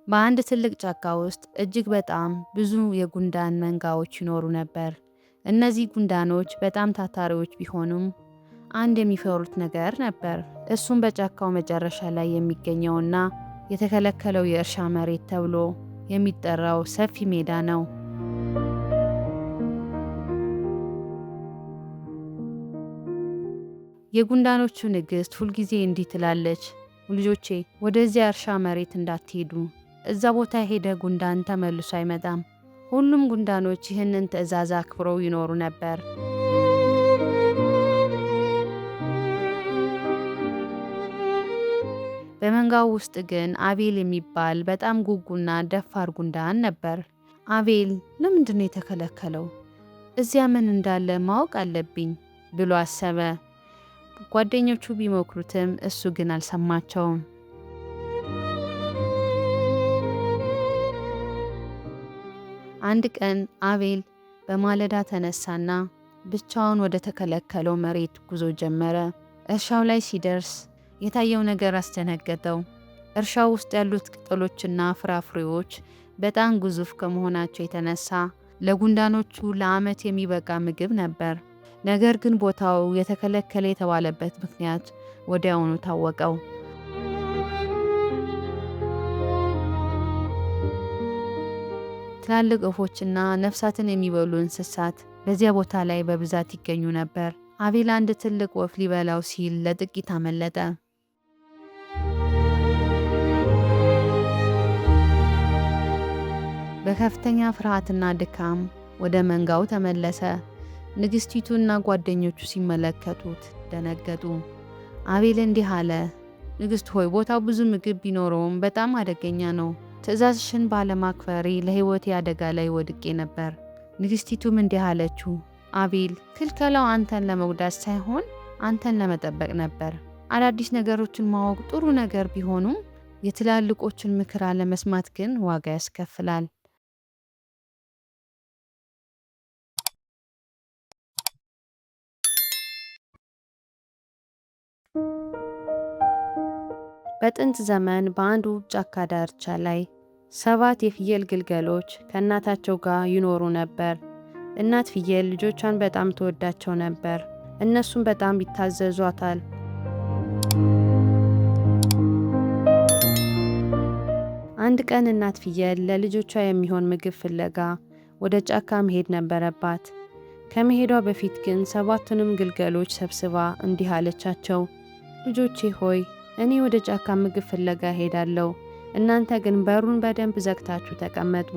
በአንድ ትልቅ ጫካ ውስጥ እጅግ በጣም ብዙ የጉንዳን መንጋዎች ይኖሩ ነበር። እነዚህ ጉንዳኖች በጣም ታታሪዎች ቢሆኑም አንድ የሚፈሩት ነገር ነበር። እሱም በጫካው መጨረሻ ላይ የሚገኘውና የተከለከለው የእርሻ መሬት ተብሎ የሚጠራው ሰፊ ሜዳ ነው። የጉንዳኖቹ ንግሥት ሁልጊዜ እንዲህ ትላለች፣ "ልጆቼ፣ ወደዚያ እርሻ መሬት እንዳትሄዱ። እዛ ቦታ የሄደ ጉንዳን ተመልሶ አይመጣም።" ሁሉም ጉንዳኖች ይህንን ትዕዛዝ አክብረው ይኖሩ ነበር። በመንጋው ውስጥ ግን አቤል የሚባል በጣም ጉጉና ደፋር ጉንዳን ነበር። አቤል "ለምንድን ነው የተከለከለው? እዚያ ምን እንዳለ ማወቅ አለብኝ" ብሎ አሰበ። ጓደኞቹ ቢመክሩትም እሱ ግን አልሰማቸውም። አንድ ቀን አቤል በማለዳ ተነሳና ብቻውን ወደ ተከለከለው መሬት ጉዞ ጀመረ። እርሻው ላይ ሲደርስ የታየው ነገር አስደነገጠው። እርሻው ውስጥ ያሉት ቅጠሎችና ፍራፍሬዎች በጣም ግዙፍ ከመሆናቸው የተነሳ ለጉንዳኖቹ ለዓመት የሚበቃ ምግብ ነበር። ነገር ግን ቦታው የተከለከለ የተባለበት ምክንያት ወዲያውኑ ታወቀው። ትላልቅ ወፎችና ነፍሳትን የሚበሉ እንስሳት በዚያ ቦታ ላይ በብዛት ይገኙ ነበር። አቤል አንድ ትልቅ ወፍ ሊበላው ሲል ለጥቂት አመለጠ። በከፍተኛ ፍርሃትና ድካም ወደ መንጋው ተመለሰ። ንግሥቲቱና ጓደኞቹ ሲመለከቱት ደነገጡ። አቤል እንዲህ አለ፣ "ንግሥት ሆይ፣ ቦታው ብዙ ምግብ ቢኖረውም በጣም አደገኛ ነው። ትዕዛዝሽን ባለማክበሬ ለሕይወቴ አደጋ ላይ ወድቄ ነበር።" ንግሥቲቱም እንዲህ አለችው፣ "አቤል፣ ክልከላው አንተን ለመጉዳት ሳይሆን አንተን ለመጠበቅ ነበር። አዳዲስ ነገሮችን ማወቅ ጥሩ ነገር ቢሆኑም የትላልቆችን ምክር አለመስማት ግን ዋጋ ያስከፍላል።" በጥንት ዘመን በአንድ ውብ ጫካ ዳርቻ ላይ ሰባት የፍየል ግልገሎች ከእናታቸው ጋር ይኖሩ ነበር። እናት ፍየል ልጆቿን በጣም ትወዳቸው ነበር፣ እነሱም በጣም ይታዘዟታል። አንድ ቀን እናት ፍየል ለልጆቿ የሚሆን ምግብ ፍለጋ ወደ ጫካ መሄድ ነበረባት። ከመሄዷ በፊት ግን ሰባቱንም ግልገሎች ሰብስባ እንዲህ አለቻቸው፣ "ልጆቼ ሆይ፣ እኔ ወደ ጫካ ምግብ ፍለጋ እሄዳለሁ። እናንተ ግን በሩን በደንብ ዘግታችሁ ተቀመጡ።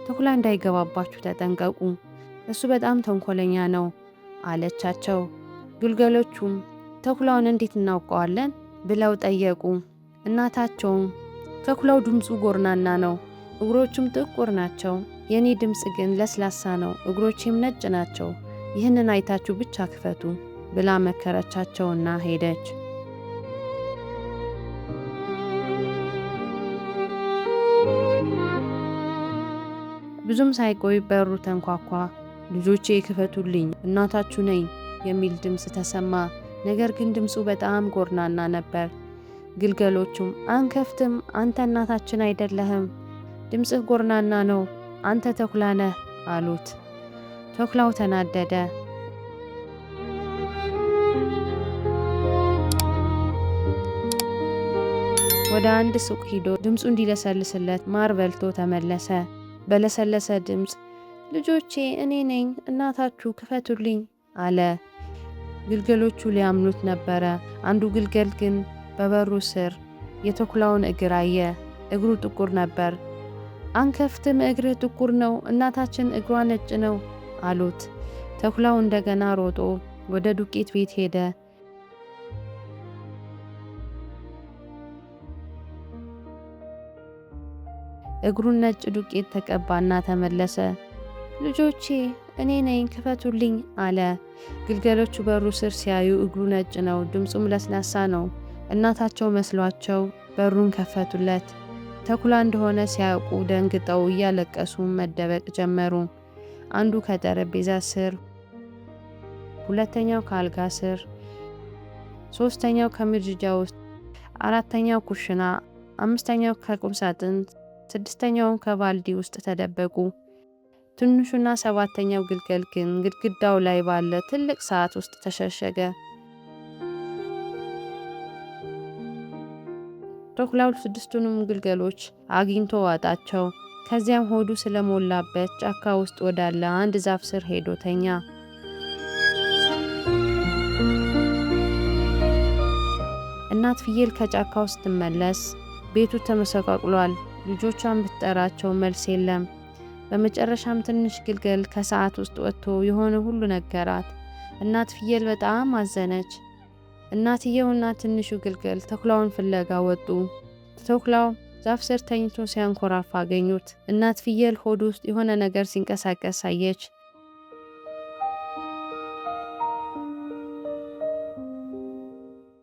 ተኩላ እንዳይገባባችሁ ተጠንቀቁ። እሱ በጣም ተንኮለኛ ነው" አለቻቸው። ግልገሎቹም "ተኩላውን እንዴት እናውቀዋለን?" ብለው ጠየቁ። እናታቸውም "ተኩላው ድምፁ ጎርናና ነው፣ እግሮቹም ጥቁር ናቸው። የኔ ድምፅ ግን ለስላሳ ነው፣ እግሮቼም ነጭ ናቸው። ይህንን አይታችሁ ብቻ ክፈቱ" ብላ መከረቻቸውና ሄደች። ብዙም ሳይቆይ በሩ ተንኳኳ። "ልጆቼ፣ ክፈቱልኝ፣ እናታችሁ ነኝ" የሚል ድምፅ ተሰማ። ነገር ግን ድምፁ በጣም ጎርናና ነበር። ግልገሎቹም "አንከፍትም፣ አንተ እናታችን አይደለህም፣ ድምፅህ ጎርናና ነው፣ አንተ ተኩላ ነህ" አሉት። ተኩላው ተናደደ። ወደ አንድ ሱቅ ሂዶ ድምፁ እንዲለሰልስለት ማር በልቶ ተመለሰ። በለሰለሰ ድምፅ "ልጆቼ፣ እኔ ነኝ እናታችሁ፣ ክፈቱልኝ" አለ። ግልገሎቹ ሊያምኑት ነበረ። አንዱ ግልገል ግን በበሩ ስር የተኩላውን እግር አየ። እግሩ ጥቁር ነበር። "አንከፍትም፣ እግርህ ጥቁር ነው፣ እናታችን እግሯ ነጭ ነው" አሉት። ተኩላው እንደገና ሮጦ ወደ ዱቄት ቤት ሄደ። እግሩን ነጭ ዱቄት ተቀባና ተመለሰ። "ልጆቼ፣ እኔ ነኝ፣ ክፈቱልኝ" አለ። ግልገሎቹ በሩ ስር ሲያዩ እግሩ ነጭ ነው፣ ድምፁም ለስላሳ ነው። እናታቸው መስሏቸው በሩን ከፈቱለት። ተኩላ እንደሆነ ሲያውቁ ደንግጠው እያለቀሱ መደበቅ ጀመሩ። አንዱ ከጠረጴዛ ስር፣ ሁለተኛው ከአልጋ ስር፣ ሶስተኛው ከምድጃ ውስጥ፣ አራተኛው ኩሽና፣ አምስተኛው ከቁም ሳጥን፣ ስድስተኛውም ከባልዲ ውስጥ ተደበቁ። ትንሹና ሰባተኛው ግልገል ግን ግድግዳው ላይ ባለ ትልቅ ሰዓት ውስጥ ተሸሸገ። ተኩላው ስድስቱንም ግልገሎች አግኝቶ ዋጣቸው። ከዚያም ሆዱ ስለሞላበት ጫካ ውስጥ ወዳለ አንድ ዛፍ ስር ሄዶ ተኛ። እናት ፍየል ከጫካው ስትመለስ ቤቱ ተመሰቃቅሏል። ልጆቿን ብትጠራቸው መልስ የለም። በመጨረሻም ትንሽ ግልገል ከሰዓት ውስጥ ወጥቶ የሆነ ሁሉ ነገራት። እናት ፍየል በጣም አዘነች። እናትየውና ትንሹ ግልገል ተኩላውን ፍለጋ ወጡ። ተኩላው ዛፍ ስር ተኝቶ ሲያንኮራፋ አገኙት። እናት ፍየል ሆድ ውስጥ የሆነ ነገር ሲንቀሳቀስ አየች።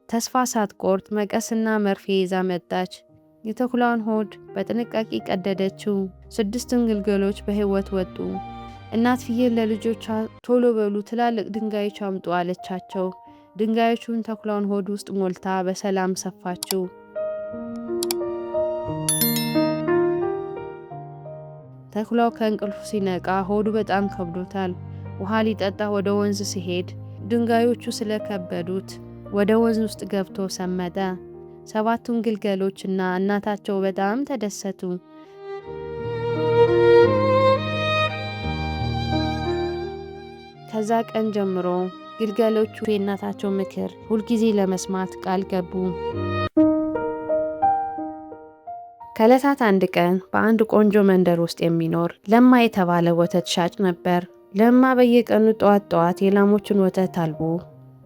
ተስፋ ሳትቆርጥ መቀስና መርፌ ይዛ መጣች። የተኩላውን ሆድ በጥንቃቄ ቀደደችው። ስድስቱን ግልገሎች በሕይወት ወጡ። እናት ፍየል ለልጆቿ ቶሎ በሉ ትላልቅ ድንጋዮች አምጡ አለቻቸው። ድንጋዮቹን ተኩላውን ሆድ ውስጥ ሞልታ በሰላም ሰፋችው። ተኩላው ከእንቅልፉ ሲነቃ ሆዱ በጣም ከብዶታል። ውሃ ሊጠጣ ወደ ወንዝ ሲሄድ ድንጋዮቹ ስለከበዱት ወደ ወንዝ ውስጥ ገብቶ ሰመጠ። ሰባቱን ግልገሎች እና እናታቸው በጣም ተደሰቱ። ከዛ ቀን ጀምሮ ግልገሎቹ የእናታቸው ምክር ሁልጊዜ ለመስማት ቃል ገቡ። ከዕለታት አንድ ቀን በአንድ ቆንጆ መንደር ውስጥ የሚኖር ለማ የተባለ ወተት ሻጭ ነበር። ለማ በየቀኑ ጠዋት ጠዋት የላሞችን ወተት አልቦ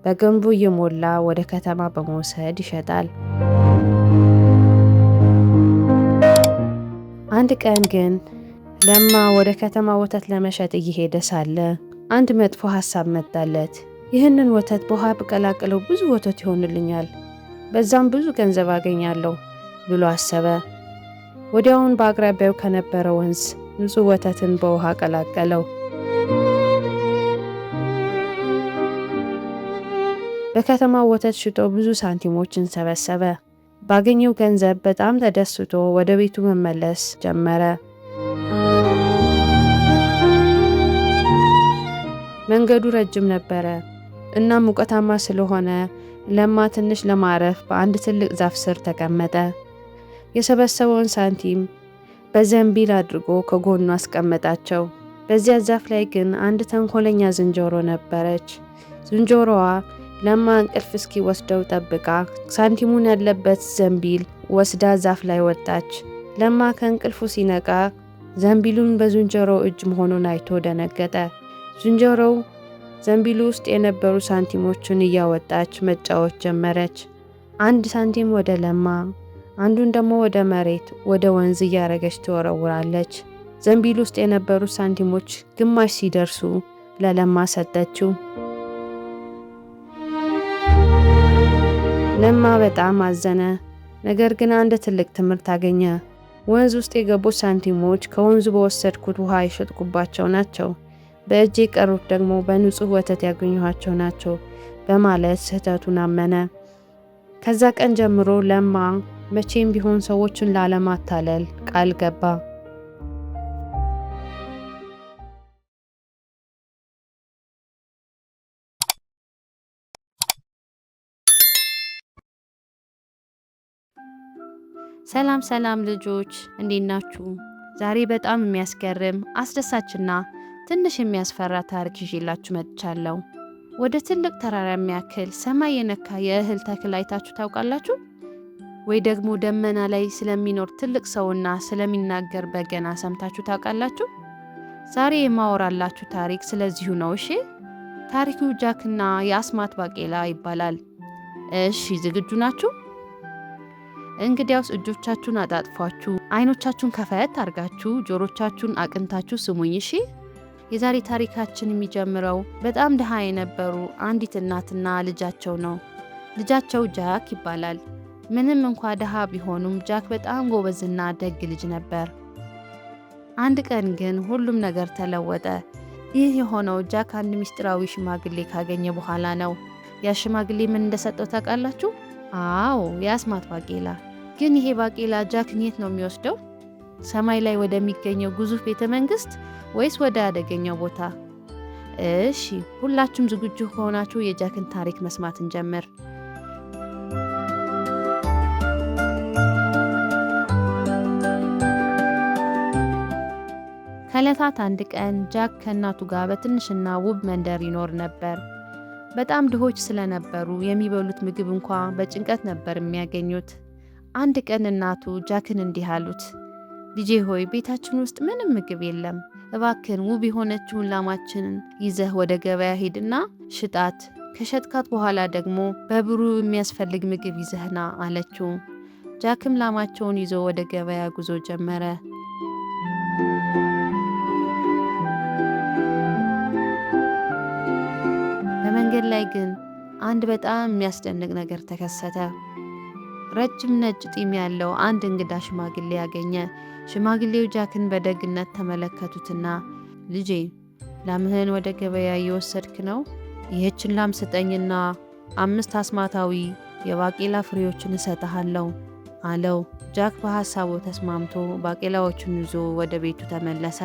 በገንቦ እየሞላ ወደ ከተማ በመውሰድ ይሸጣል። አንድ ቀን ግን ለማ ወደ ከተማ ወተት ለመሸጥ እየሄደ ሳለ አንድ መጥፎ ሀሳብ መጣለት። ይህንን ወተት በውሃ ብቀላቅለው ብዙ ወተት ይሆንልኛል፣ በዛም ብዙ ገንዘብ አገኛለሁ ብሎ አሰበ። ወዲያውን በአቅራቢያው ከነበረ ወንዝ ንጹህ ወተትን በውሃ ቀላቀለው። በከተማው ወተት ሽጦ ብዙ ሳንቲሞችን ሰበሰበ። ባገኘው ገንዘብ በጣም ተደስቶ ወደ ቤቱ መመለስ ጀመረ። መንገዱ ረጅም ነበረ እና ሙቀታማ ስለሆነ ለማ ትንሽ ለማረፍ በአንድ ትልቅ ዛፍ ስር ተቀመጠ። የሰበሰበውን ሳንቲም በዘንቢል አድርጎ ከጎኑ አስቀመጣቸው። በዚያ ዛፍ ላይ ግን አንድ ተንኮለኛ ዝንጀሮ ነበረች። ዝንጀሮዋ ለማ እንቅልፍ እስኪወስደው ጠብቃ ሳንቲሙን ያለበት ዘንቢል ወስዳ ዛፍ ላይ ወጣች። ለማ ከእንቅልፉ ሲነቃ ዘንቢሉን በዝንጀሮው እጅ መሆኑን አይቶ ደነገጠ። ዝንጀሮው ዘንቢሉ ውስጥ የነበሩ ሳንቲሞችን እያወጣች መጫወት ጀመረች። አንድ ሳንቲም ወደ ለማ፣ አንዱን ደግሞ ወደ መሬት ወደ ወንዝ እያረገች ትወረውራለች። ዘንቢሉ ውስጥ የነበሩ ሳንቲሞች ግማሽ ሲደርሱ ለለማ ሰጠችው። ለማ በጣም አዘነ። ነገር ግን አንድ ትልቅ ትምህርት አገኘ። ወንዝ ውስጥ የገቡት ሳንቲሞች ከወንዙ በወሰድኩት ውሃ የሸጥኩባቸው ናቸው፣ በእጅ የቀሩት ደግሞ በንጹህ ወተት ያገኘኋቸው ናቸው በማለት ስህተቱን አመነ። ከዛ ቀን ጀምሮ ለማ መቼም ቢሆን ሰዎችን ላለማታለል ቃል ገባ። ሰላም ሰላም ልጆች፣ እንዴት ናችሁ? ዛሬ በጣም የሚያስገርም አስደሳችና ትንሽ የሚያስፈራ ታሪክ ይዤላችሁ መጥቻለሁ። ወደ ትልቅ ተራራ የሚያክል ሰማይ የነካ የእህል ተክል አይታችሁ ታውቃላችሁ? ወይ ደግሞ ደመና ላይ ስለሚኖር ትልቅ ሰውና ስለሚናገር በገና ሰምታችሁ ታውቃላችሁ? ዛሬ የማወራላችሁ ታሪክ ስለዚሁ ነው። እሺ፣ ታሪኩ ጃክና የአስማት ባቄላ ይባላል። እሺ፣ ዝግጁ ናችሁ? እንግዲያውስ እጆቻችሁን አጣጥፏችሁ አይኖቻችሁን ከፈት አድርጋችሁ ጆሮቻችሁን አቅንታችሁ ስሙኝ። እሺ፣ የዛሬ ታሪካችን የሚጀምረው በጣም ድሃ የነበሩ አንዲት እናትና ልጃቸው ነው። ልጃቸው ጃክ ይባላል። ምንም እንኳ ድሃ ቢሆኑም ጃክ በጣም ጎበዝና ደግ ልጅ ነበር። አንድ ቀን ግን ሁሉም ነገር ተለወጠ። ይህ የሆነው ጃክ አንድ ምስጢራዊ ሽማግሌ ካገኘ በኋላ ነው። ያ ሽማግሌ ምን እንደሰጠው ታውቃላችሁ? አዎ፣ የአስማት ባቄላ። ግን ይሄ ባቄላ ጃክን የት ነው የሚወስደው? ሰማይ ላይ ወደሚገኘው ግዙፍ ቤተ መንግስት ወይስ ወደ አደገኛው ቦታ? እሺ፣ ሁላችሁም ዝግጁ ከሆናችሁ የጃክን ታሪክ መስማት እንጀምር። ከዕለታት አንድ ቀን ጃክ ከእናቱ ጋር በትንሽና ውብ መንደር ይኖር ነበር። በጣም ድሆች ስለነበሩ የሚበሉት ምግብ እንኳ በጭንቀት ነበር የሚያገኙት። አንድ ቀን እናቱ ጃክን እንዲህ አሉት፣ ልጄ ሆይ፣ ቤታችን ውስጥ ምንም ምግብ የለም። እባክን ውብ የሆነችውን ላማችንን ይዘህ ወደ ገበያ ሂድና ሽጣት። ከሸጥካት በኋላ ደግሞ በብሩ የሚያስፈልግ ምግብ ይዘህና አለችው። ጃክም ላማቸውን ይዞ ወደ ገበያ ጉዞ ጀመረ። በመንገድ ላይ ግን አንድ በጣም የሚያስደንቅ ነገር ተከሰተ። ረጅም ነጭ ጢም ያለው አንድ እንግዳ ሽማግሌ አገኘ። ሽማግሌው ጃክን በደግነት ተመለከቱትና፣ ልጄ፣ ላምህን ወደ ገበያ እየወሰድክ ነው? ይህችን ላም ስጠኝና 5 አስማታዊ የባቄላ ፍሬዎችን እሰጥሃለሁ አለው። ጃክ በሐሳቡ ተስማምቶ ባቄላዎቹን ይዞ ወደ ቤቱ ተመለሰ።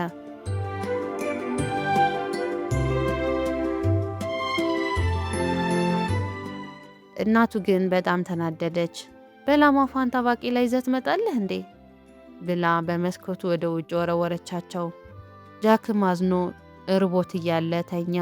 እናቱ ግን በጣም ተናደደች። በላሟ ፋንታ ባቄላ ይዘህ ትመጣለህ እንዴ? ብላ በመስኮቱ ወደ ውጭ ወረወረቻቸው። ጃክም አዝኖ እርቦት እያለ ተኛ።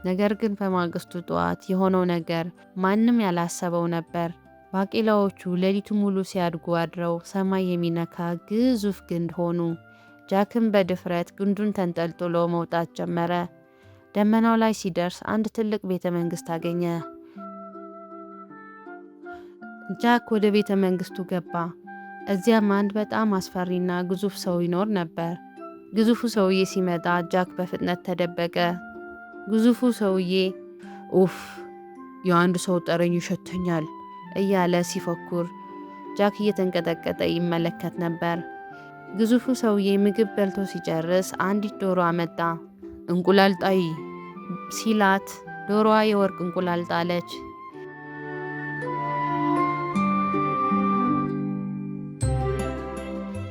ነገር ግን በማግስቱ ጠዋት የሆነው ነገር ማንም ያላሰበው ነበር። ባቄላዎቹ ሌሊቱ ሙሉ ሲያድጉ አድረው ሰማይ የሚነካ ግዙፍ ግንድ ሆኑ። ጃክም በድፍረት ግንዱን ተንጠልጥሎ መውጣት ጀመረ። ደመናው ላይ ሲደርስ አንድ ትልቅ ቤተ መንግስት አገኘ። ጃክ ወደ ቤተ መንግስቱ ገባ። እዚያም አንድ በጣም አስፈሪና ግዙፍ ሰው ይኖር ነበር። ግዙፉ ሰውዬ ሲመጣ ጃክ በፍጥነት ተደበቀ። ግዙፉ ሰውዬ ኡፍ፣ የአንድ ሰው ጠረን ይሸተኛል እያለ ሲፎክር ጃክ እየተንቀጠቀጠ ይመለከት ነበር። ግዙፉ ሰውዬ ምግብ በልቶ ሲጨርስ አንዲት ዶሮ አመጣ። እንቁላል ጣይ ሲላት ዶሮዋ የወርቅ እንቁላል ጣለች።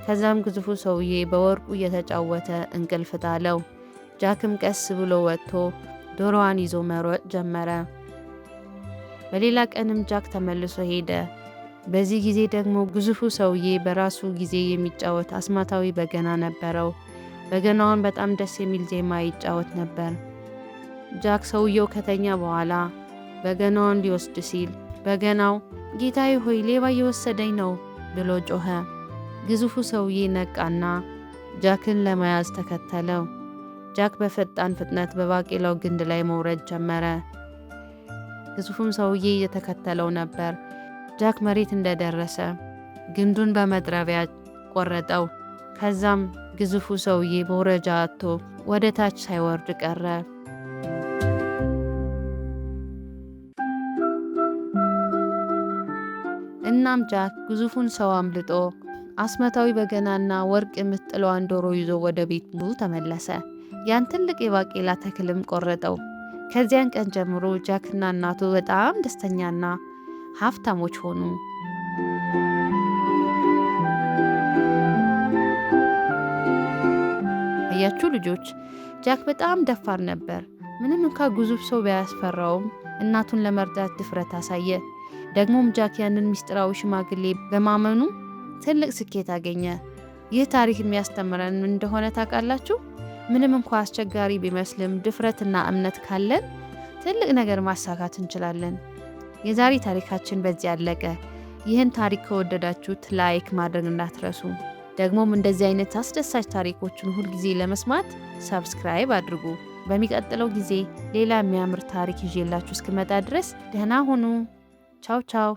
ከዛም ግዙፉ ሰውዬ በወርቁ እየተጫወተ እንቅልፍ ጣለው። ጃክም ቀስ ብሎ ወጥቶ ዶሮዋን ይዞ መሮጥ ጀመረ። በሌላ ቀንም ጃክ ተመልሶ ሄደ። በዚህ ጊዜ ደግሞ ግዙፉ ሰውዬ በራሱ ጊዜ የሚጫወት አስማታዊ በገና ነበረው። በገናውን በጣም ደስ የሚል ዜማ ይጫወት ነበር። ጃክ ሰውየው ከተኛ በኋላ በገናውን ሊወስድ ሲል በገናው ጌታዬ ሆይ፣ ሌባ እየወሰደኝ ነው ብሎ ጮኸ። ግዙፉ ሰውዬ ነቃና ጃክን ለመያዝ ተከተለው። ጃክ በፈጣን ፍጥነት በባቄላው ግንድ ላይ መውረድ ጀመረ። ግዙፉም ሰውዬ እየተከተለው ነበር። ጃክ መሬት እንደደረሰ ግንዱን በመጥረቢያ ቆረጠው። ከዛም ግዙፉ ሰውዬ መውረጃ አጥቶ ወደ ታች ሳይወርድ ቀረ። እናም ጃክ ግዙፉን ሰው አምልጦ አስማታዊ በገናና ወርቅ የምትጥለዋን ዶሮ ይዞ ወደ ቤቱ ተመለሰ። ያን ትልቅ የባቄላ ተክልም ቆረጠው። ከዚያን ቀን ጀምሮ ጃክና እናቱ በጣም ደስተኛና ሀብታሞች ሆኑ። አያችሁ ልጆች፣ ጃክ በጣም ደፋር ነበር። ምንም እንኳ ግዙፍ ሰው ቢያስፈራውም እናቱን ለመርዳት ድፍረት አሳየ። ደግሞም ጃክ ያንን ምስጢራዊ ሽማግሌ በማመኑ ትልቅ ስኬት አገኘ። ይህ ታሪክ የሚያስተምረን ምን እንደሆነ ታውቃላችሁ? ምንም እንኳ አስቸጋሪ ቢመስልም ድፍረትና እምነት ካለን ትልቅ ነገር ማሳካት እንችላለን። የዛሬ ታሪካችን በዚህ አለቀ። ይህን ታሪክ ከወደዳችሁት like ማድረግ እንዳትረሱ። ደግሞም እንደዚህ አይነት አስደሳች ታሪኮችን ሁልጊዜ ለመስማት subscribe አድርጉ። በሚቀጥለው ጊዜ ሌላ የሚያምር ታሪክ ይዤላችሁ እስክመጣ ድረስ ደህና ሁኑ። ቻው ቻው።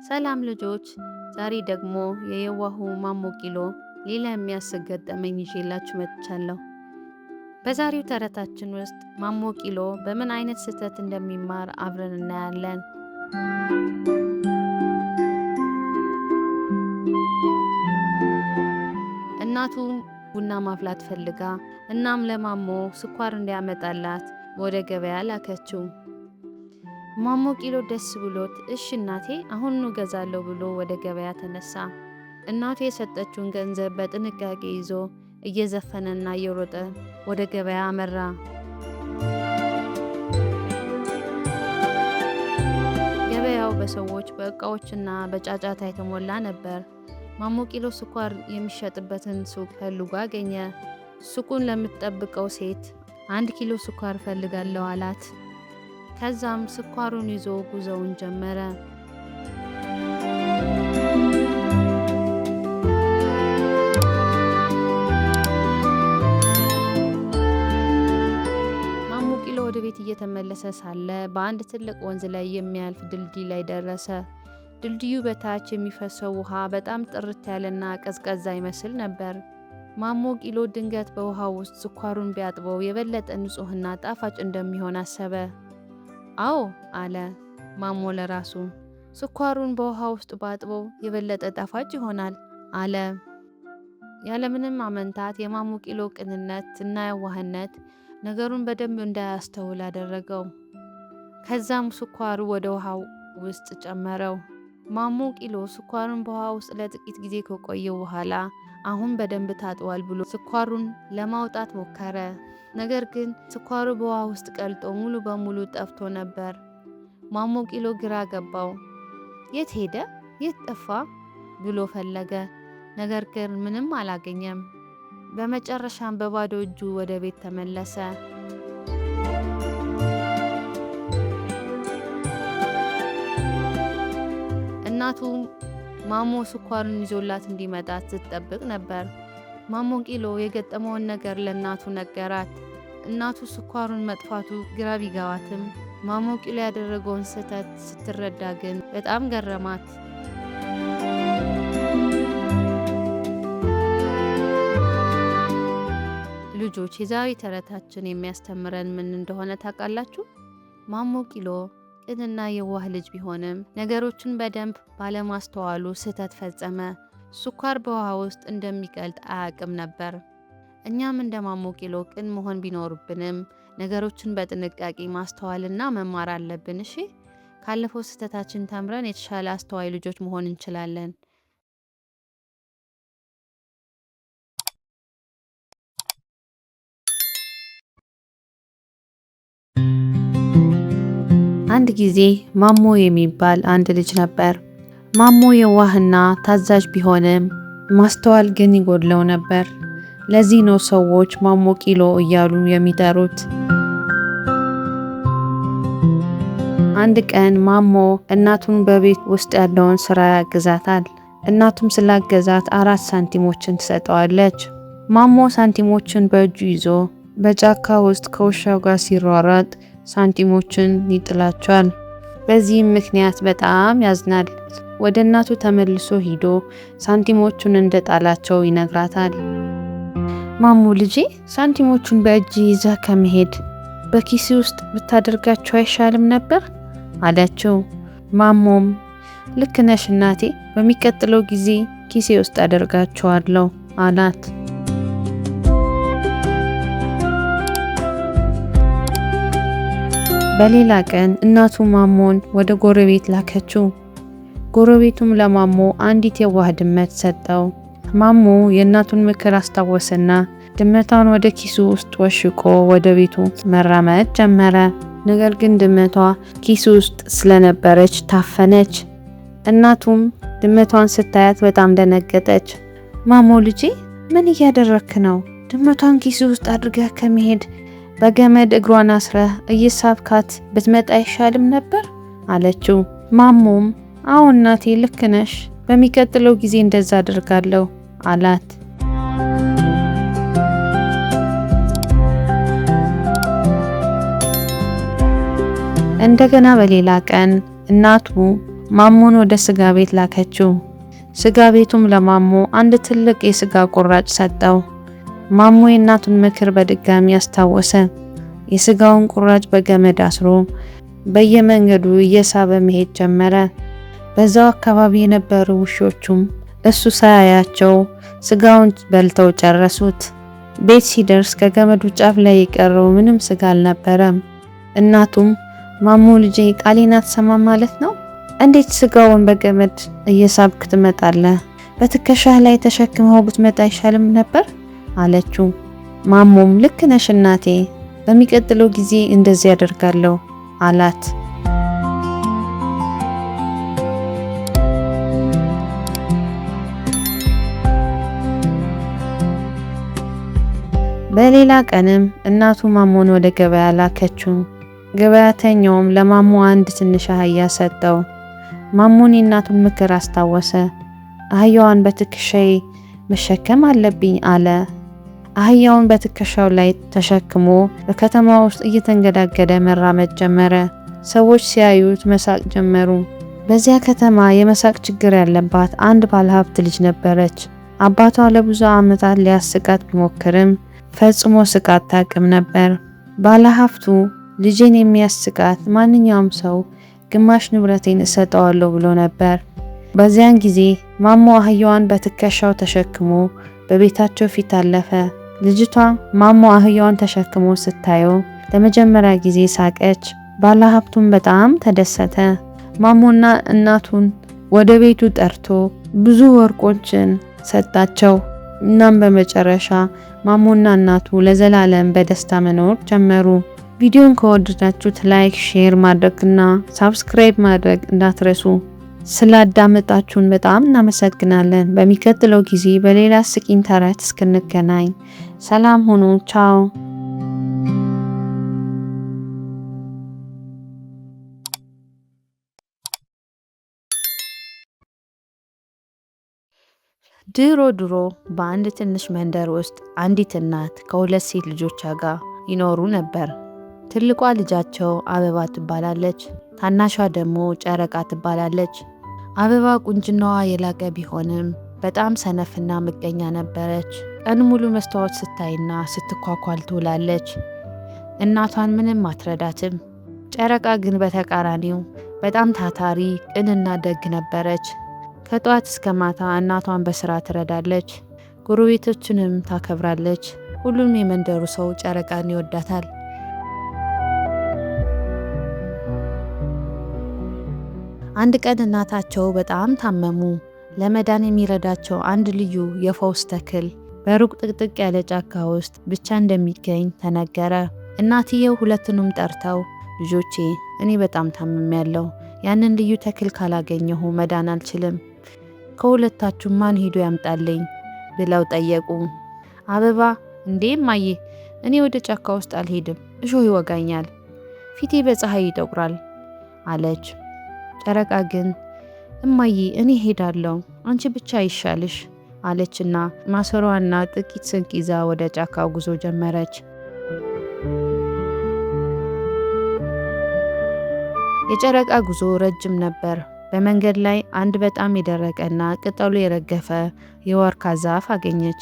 ሰላም ልጆች፣ ዛሬ ደግሞ የየዋሁ ማሞ ቂሎ ሌላ የሚያስቅ ገጠመኝ ይዤላችሁ መጥቻለሁ። በዛሬው ተረታችን ውስጥ ማሞ ቂሎ በምን አይነት ስህተት እንደሚማር አብረን እናያለን። እናቱ ቡና ማፍላት ፈልጋ እናም ለማሞ ስኳር እንዲያመጣላት ወደ ገበያ ላከችው። ማሞ ቂሎ ደስ ብሎት እሽ እናቴ አሁኑኑ እገዛለሁ ብሎ ወደ ገበያ ተነሳ። እናቱ የሰጠችውን ገንዘብ በጥንቃቄ ይዞ እየዘፈነና እየሮጠ ወደ ገበያ አመራ። ገበያው በሰዎች፣ በእቃዎችና በጫጫታ የተሞላ ነበር። ማሞ ቂሎ ስኳር የሚሸጥበትን ሱቅ ፈልጎ አገኘ። ሱቁን ለምትጠብቀው ሴት 1 ኪሎ ስኳር እፈልጋለሁ አላት። ከዛም ስኳሩን ይዞ ጉዞውን ጀመረ። ማሞ ቂሎ ወደ ቤት እየተመለሰ ሳለ በአንድ ትልቅ ወንዝ ላይ የሚያልፍ ድልድይ ላይ ደረሰ። ድልድዩ በታች የሚፈሰው ውሃ በጣም ጥርት ያለና ቀዝቃዛ ይመስል ነበር። ማሞ ቂሎ ድንገት በውሃው ውስጥ ስኳሩን ቢያጥበው የበለጠ ንጹሕና ጣፋጭ እንደሚሆን አሰበ። "አዎ" አለ ማሞ ለራሱ፣ "ስኳሩን በውሃ ውስጥ ባጥበው የበለጠ ጣፋጭ ይሆናል" አለ። ያለምንም ማመንታት የማሞ ቂሎ ቅንነት እና የዋህነት ነገሩን በደንብ እንዳያስተውል አደረገው። ከዛም ስኳሩ ወደ ውሃው ውስጥ ጨመረው። ማሞ ቂሎ ስኳሩን በውሃ ውስጥ ለጥቂት ጊዜ ከቆየ በኋላ አሁን በደንብ ታጥቧል ብሎ ስኳሩን ለማውጣት ሞከረ። ነገር ግን ስኳሩ በውሃ ውስጥ ቀልጦ ሙሉ በሙሉ ጠፍቶ ነበር። ማሞ ቂሎ ግራ ገባው። የት ሄደ? የት ጠፋ? ብሎ ፈለገ። ነገር ግን ምንም አላገኘም። በመጨረሻም በባዶ እጁ ወደ ቤት ተመለሰ። እናቱ ማሞ ስኳሩን ይዞላት እንዲመጣ ስትጠብቅ ነበር። ማሞ ቂሎ የገጠመውን ነገር ለእናቱ ነገራት። እናቱ ስኳሩን መጥፋቱ ግራ ቢገባትም ማሞ ቂሎ ያደረገውን ስህተት ስትረዳ ግን በጣም ገረማት። ልጆች፣ የዛሬ ተረታችን የሚያስተምረን ምን እንደሆነ ታውቃላችሁ? ማሞ ቂሎ ቅንና የዋህ ልጅ ቢሆንም ነገሮችን በደንብ ባለማስተዋሉ ስህተት ፈጸመ። ስኳር በውሃ ውስጥ እንደሚቀልጥ አያውቅም ነበር። እኛም እንደ ማሞ ቂሎ ቅን መሆን ቢኖርብንም ነገሮችን በጥንቃቄ ማስተዋልና መማር አለብን። እሺ፣ ካለፈው ስህተታችን ተምረን የተሻለ አስተዋይ ልጆች መሆን እንችላለን። አንድ ጊዜ ማሞ የሚባል አንድ ልጅ ነበር። ማሞ የዋህና ታዛዥ ቢሆንም ማስተዋል ግን ይጎድለው ነበር። ለዚህ ነው ሰዎች ማሞ ቂሎ እያሉ የሚጠሩት። አንድ ቀን ማሞ እናቱን በቤት ውስጥ ያለውን ስራ ያግዛታል። እናቱም ስላገዛት 4 ሳንቲሞችን ትሰጠዋለች። ማሞ ሳንቲሞችን በእጁ ይዞ በጫካ ውስጥ ከውሻው ጋር ሲሯሯጥ ሳንቲሞችን ይጥላቸዋል። በዚህም ምክንያት በጣም ያዝናል። ወደ እናቱ ተመልሶ ሂዶ ሳንቲሞቹን እንደጣላቸው ይነግራታል። "ማሞ ልጄ፣ ሳንቲሞቹን በእጅ ይዘህ ከመሄድ በኪስ ውስጥ ብታደርጋቸው አይሻልም ነበር?" አለችው። ማሞም "ልክ ነሽ እናቴ፣ በሚቀጥለው ጊዜ ኪሴ ውስጥ አደርጋቸዋለሁ" አላት። በሌላ ቀን እናቱ ማሞን ወደ ጎረቤት ላከችው። ጎረቤቱም ለማሞ አንዲት የዋህ ድመት ሰጠው። ማሞ የእናቱን ምክር አስታወሰና ድመቷን ወደ ኪሱ ውስጥ ወሽቆ ወደ ቤቱ መራመድ ጀመረ። ነገር ግን ድመቷ ኪሱ ውስጥ ስለነበረች ታፈነች። እናቱም ድመቷን ስታያት በጣም ደነገጠች። "ማሞ ልጄ፣ ምን እያደረክ ነው? ድመቷን ኪሱ ውስጥ አድርገህ ከመሄድ በገመድ እግሯን አስረህ እየሳብካት ብትመጣ አይሻልም ነበር?" አለችው። ማሞም "አዎ እናቴ፣ ልክ ነሽ፣ በሚቀጥለው ጊዜ እንደዛ አድርጋለሁ" አላት። እንደገና በሌላ ቀን እናቱ ማሞን ወደ ስጋ ቤት ላከችው። ስጋ ቤቱም ለማሞ አንድ ትልቅ የስጋ ቁራጭ ሰጠው። ማሞ የእናቱን ምክር በድጋሚ አስታወሰ። የስጋውን ቁራጭ በገመድ አስሮ በየመንገዱ እየሳበ መሄድ ጀመረ። በዛው አካባቢ የነበሩ ውሾቹም እሱ ሳያያቸው ስጋውን በልተው ጨረሱት። ቤት ሲደርስ ከገመዱ ጫፍ ላይ የቀረው ምንም ስጋ አልነበረም። እናቱም ማሞ ልጄ ቃሌን አትሰማም ማለት ነው? እንዴት ስጋውን በገመድ እየሳብክ ትመጣለህ? በትከሻህ ላይ ተሸክመው ብትመጣ አይሻልም ነበር አለችው። ማሞም ልክ ነሽ እናቴ፣ በሚቀጥለው ጊዜ እንደዚህ ያደርጋለሁ አላት። በሌላ ቀንም እናቱ ማሞን ወደ ገበያ ላከችው። ገበያተኛውም ለማሞ አንድ ትንሽ አህያ ሰጠው። ማሞን የእናቱን ምክር አስታወሰ። አህያዋን በትከሻዬ መሸከም አለብኝ አለ። አህያውን በትከሻው ላይ ተሸክሞ በከተማ ውስጥ እየተንገዳገደ መራመድ ጀመረ። ሰዎች ሲያዩት መሳቅ ጀመሩ። በዚያ ከተማ የመሳቅ ችግር ያለባት አንድ ባለሀብት ልጅ ነበረች። አባቷ ለብዙ ዓመታት ሊያስቃት ቢሞክርም ፈጽሞ ስቃ አታውቅም ነበር። ባለሀብቱ ልጄን የሚያስቃት ማንኛውም ሰው ግማሽ ንብረቴን እሰጠዋለሁ ብሎ ነበር። በዚያን ጊዜ ማሞ አህያዋን በትከሻው ተሸክሞ በቤታቸው ፊት አለፈ። ልጅቷ ማሞ አህያዋን ተሸክሞ ስታየው ለመጀመሪያ ጊዜ ሳቀች። ባለሀብቱም በጣም ተደሰተ። ማሞና እናቱን ወደ ቤቱ ጠርቶ ብዙ ወርቆችን ሰጣቸው። እናም በመጨረሻ ማሞና እናቱ ለዘላለም በደስታ መኖር ጀመሩ። ቪዲዮን ከወደዳችሁት like፣ share ማድረግና subscribe ማድረግ እንዳትረሱ። ስላዳመጣችሁን በጣም እናመሰግናለን። በሚቀጥለው ጊዜ በሌላ አስቂኝ ተረት እስክንገናኝ ሰላም ሁኑ። ቻው። ድሮ ድሮ በአንድ ትንሽ መንደር ውስጥ አንዲት እናት ከሁለት ሴት ልጆቿ ጋር ይኖሩ ነበር። ትልቋ ልጃቸው አበባ ትባላለች፣ ታናሿ ደግሞ ጨረቃ ትባላለች። አበባ ቁንጅናዋ የላቀ ቢሆንም በጣም ሰነፍና ምቀኛ ነበረች። ቀን ሙሉ መስታወት ስታይና ስትኳኳል ትውላለች። እናቷን ምንም አትረዳትም። ጨረቃ ግን በተቃራኒው በጣም ታታሪ፣ ቅንና ደግ ነበረች። ከጠዋት እስከ ማታ እናቷን በስራ ትረዳለች፣ ጎረቤቶችንም ታከብራለች። ሁሉም የመንደሩ ሰው ጨረቃን ይወዳታል። አንድ ቀን እናታቸው በጣም ታመሙ። ለመዳን የሚረዳቸው አንድ ልዩ የፈውስ ተክል በሩቅ ጥቅጥቅ ያለ ጫካ ውስጥ ብቻ እንደሚገኝ ተነገረ። እናትየው ሁለቱንም ጠርተው ልጆቼ፣ እኔ በጣም ታምሜያለሁ። ያንን ልዩ ተክል ካላገኘሁ መዳን አልችልም። ከሁለታችሁ ማን ሄዶ ያምጣልኝ ብለው ጠየቁ። አበባ እንዴ እማዬ፣ እኔ ወደ ጫካ ውስጥ አልሄድም፣ እሾህ ይወጋኛል፣ ፊቴ በፀሐይ ይጠቁራል አለች። ጨረቃ ግን እማዬ እኔ ሄዳለሁ፣ አንቺ ብቻ ይሻልሽ አለችና ማሰሯና ጥቂት ስንቅ ይዛ ወደ ጫካው ጉዞ ጀመረች። የጨረቃ ጉዞ ረጅም ነበር። በመንገድ ላይ አንድ በጣም የደረቀና ቅጠሉ የረገፈ የዋርካ ዛፍ አገኘች።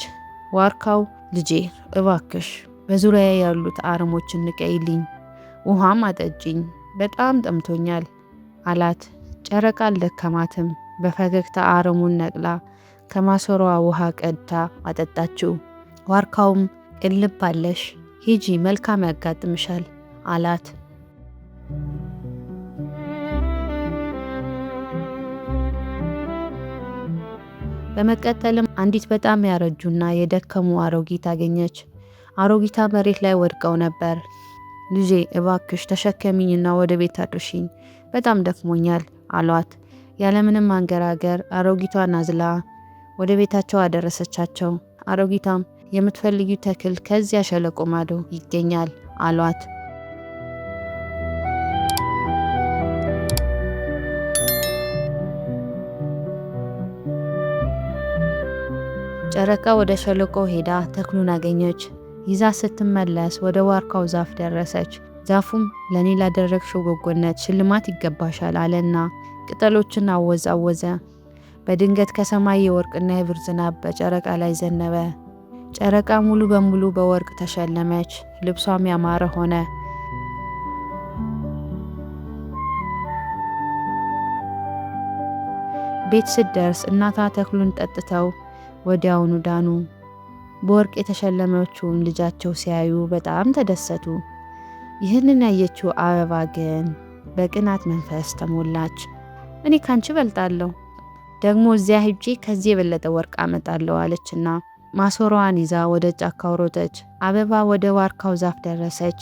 ዋርካው ልጄ እባክሽ በዙሪያ ያሉት አረሞችን ንቀይልኝ፣ ውሃም አጠጪኝ፣ በጣም ጠምቶኛል አላት። ጨረቃ አልደከማትም። በፈገግታ አረሙን ነቅላ ከማሰሮዋ ውሃ ቀድታ አጠጣችው። ዋርካውም ቅን ልብ አለሽ፣ ሂጂ መልካም ያጋጥምሻል አላት። በመቀጠልም አንዲት በጣም ያረጁና የደከሙ አሮጊት አገኘች። አሮጊታ መሬት ላይ ወድቀው ነበር። ልጄ እባክሽ ተሸከሚኝና ወደ ቤት አድርሽኝ፣ በጣም ደክሞኛል አሏት። ያለምንም አንገራገር አሮጊቷን አዝላ ወደ ቤታቸው አደረሰቻቸው። አሮጊቷም የምትፈልጊው ተክል ከዚያ ሸለቆ ማዶ ይገኛል አሏት። ጨረቃ ወደ ሸለቆ ሄዳ ተክሉን አገኘች። ይዛ ስትመለስ ወደ ዋርካው ዛፍ ደረሰች። ዛፉም ለእኔ ላደረግሽው በጎነት ሽልማት ይገባሻል አለና ቅጠሎችን አወዛወዘ። በድንገት ከሰማይ የወርቅና የብር ዝናብ በጨረቃ ላይ ዘነበ። ጨረቃ ሙሉ በሙሉ በወርቅ ተሸለመች፣ ልብሷም ያማረ ሆነ። ቤት ስትደርስ እናቷ ተክሉን ጠጥተው ወዲያውኑ ዳኑ። በወርቅ የተሸለመችውን ልጃቸው ሲያዩ በጣም ተደሰቱ። ይህንን ያየችው አበባ ግን በቅናት መንፈስ ተሞላች። እኔ ካንቺ እበልጣለሁ፣ ደግሞ እዚያ ሄጄ ከዚህ የበለጠ ወርቅ አመጣለሁ አለችና ማሰሮዋን ይዛ ወደ ጫካው ሮጠች። አበባ ወደ ዋርካው ዛፍ ደረሰች።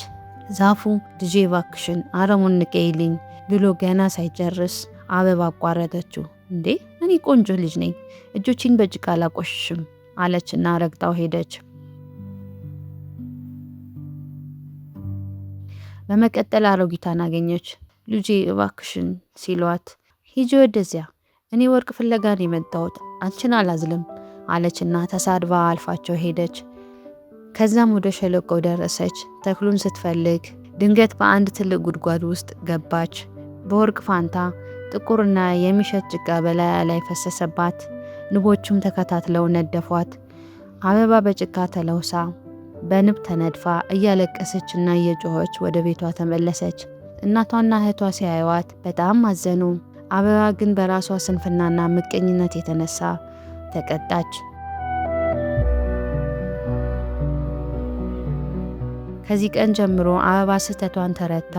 ዛፉ ልጄ እባክሽን አረሙን ንቀይልኝ ብሎ ገና ሳይጨርስ አበባ አቋረጠችው። እንዴ፣ እኔ ቆንጆ ልጅ ነኝ፣ እጆቼን በጭቃ አላቆሽሽም አለችና ረግጣው ሄደች። በመቀጠል አሮጊቷን አገኘች። ልጄ እባክሽን ሲሏት፣ ሂጂ ወደዚያ፣ እኔ ወርቅ ፍለጋ ነው የመጣሁት፣ አንቺን አላዝልም አለችና ተሳድባ አልፋቸው ሄደች። ከዛም ወደ ሸለቆው ደረሰች። ተክሉን ስትፈልግ ድንገት በአንድ ትልቅ ጉድጓድ ውስጥ ገባች። በወርቅ ፋንታ ጥቁርና የሚሸት ጭቃ በላያ ላይ ፈሰሰባት። ንቦቹም ተከታትለው ነደፏት። አበባ በጭቃ ተለውሳ በንብ ተነድፋ እያለቀሰችና እየጮኸች ወደ ቤቷ ተመለሰች። እናቷና እህቷ ሲያዩዋት በጣም አዘኑ። አበባ ግን በራሷ ስንፍናና ምቀኝነት የተነሳ ተቀጣች። ከዚህ ቀን ጀምሮ አበባ ስህተቷን ተረታ፣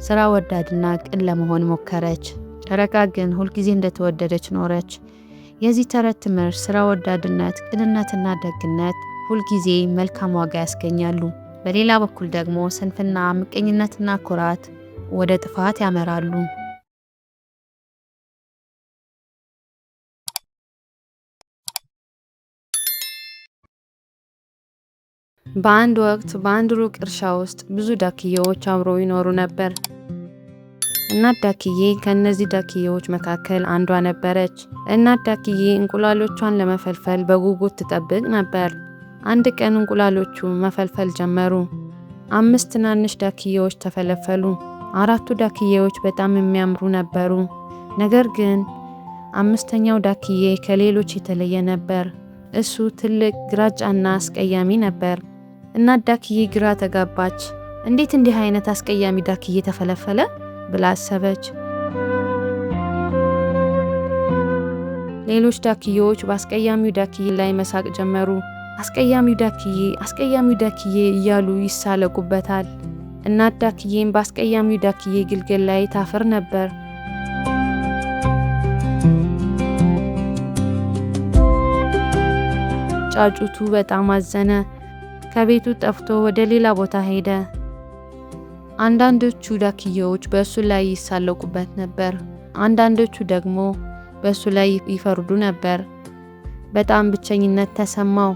ስራ ወዳድና ቅን ለመሆን ሞከረች። ጨረቃ ግን ሁልጊዜ እንደተወደደች ኖረች። የዚህ ተረት ትምህርት ስራ ወዳድነት፣ ቅንነትና ደግነት ሁልጊዜ መልካም ዋጋ ያስገኛሉ። በሌላ በኩል ደግሞ ስንፍና፣ ምቀኝነትና ኩራት ወደ ጥፋት ያመራሉ። በአንድ ወቅት በአንድ ሩቅ እርሻ ውስጥ ብዙ ዳክዬዎች አብረው ይኖሩ ነበር። እናት ዳክዬ ከእነዚህ ዳክዬዎች መካከል አንዷ ነበረች። እናት ዳክዬ እንቁላሎቿን ለመፈልፈል በጉጉት ትጠብቅ ነበር። አንድ ቀን እንቁላሎቹ መፈልፈል ጀመሩ። 5 ትናንሽ ዳክዬዎች ተፈለፈሉ። 4ቱ ዳክዬዎች በጣም የሚያምሩ ነበሩ። ነገር ግን 5ኛው ዳክዬ ከሌሎች የተለየ ነበር። እሱ ትልቅ፣ ግራጫና አስቀያሚ ነበር። እናት ዳክዬ ግራ ተጋባች። እንዴት እንዲህ አይነት አስቀያሚ ዳክዬ ተፈለፈለ ብላ አሰበች። ሌሎች ዳክዬዎች በአስቀያሚው ዳክዬ ላይ መሳቅ ጀመሩ። አስቀያሚው ዳክዬ፣ አስቀያሚው ዳክዬ እያሉ ይሳለቁበታል። እናት ዳክዬም በአስቀያሚው ዳክዬ ግልገል ላይ ታፍር ነበር። ጫጩቱ በጣም አዘነ። ከቤቱ ጠፍቶ ወደ ሌላ ቦታ ሄደ። አንዳንዶቹ ዳክዬዎች በእሱ ላይ ይሳለቁበት ነበር። አንዳንዶቹ ደግሞ በእሱ ላይ ይፈርዱ ነበር። በጣም ብቸኝነት ተሰማው።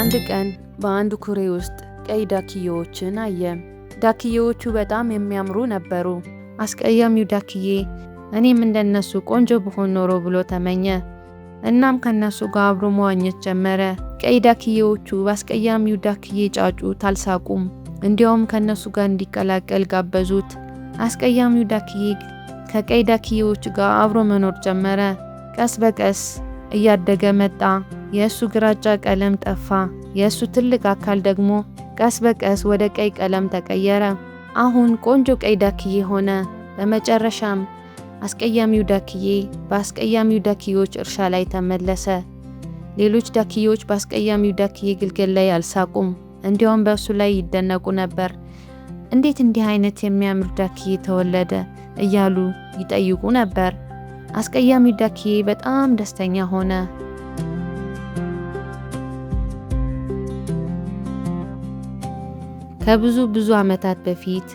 አንድ ቀን በአንድ ኩሬ ውስጥ ቀይ ዳክዬዎችን አየ። ዳክዬዎቹ በጣም የሚያምሩ ነበሩ። አስቀያሚው ዳክዬ እኔም እንደነሱ ቆንጆ ብሆን ኖሮ ብሎ ተመኘ። እናም ከነሱ ጋር አብሮ መዋኘት ጀመረ። ቀይ ዳክዬዎቹ በአስቀያሚው ዳክዬ ጫጩት አልሳቁም። እንዲያውም ከነሱ ጋር እንዲቀላቀል ጋበዙት። አስቀያሚው ዳክዬ ከቀይ ዳክዬዎች ጋር አብሮ መኖር ጀመረ። ቀስ በቀስ እያደገ መጣ። የእሱ ግራጫ ቀለም ጠፋ። የእሱ ትልቅ አካል ደግሞ ቀስ በቀስ ወደ ቀይ ቀለም ተቀየረ። አሁን ቆንጆ ቀይ ዳክዬ ሆነ። በመጨረሻም አስቀያሚው ዳክዬ በአስቀያሚው ዳክዬዎች እርሻ ላይ ተመለሰ። ሌሎች ዳክዬዎች በአስቀያሚው ዳክዬ ግልገል ላይ አልሳቁም። እንዲያውም በእሱ ላይ ይደነቁ ነበር። እንዴት እንዲህ አይነት የሚያምር ዳክዬ ተወለደ እያሉ ይጠይቁ ነበር። አስቀያሚው ዳክዬ በጣም ደስተኛ ሆነ። ከብዙ ብዙ ዓመታት በፊት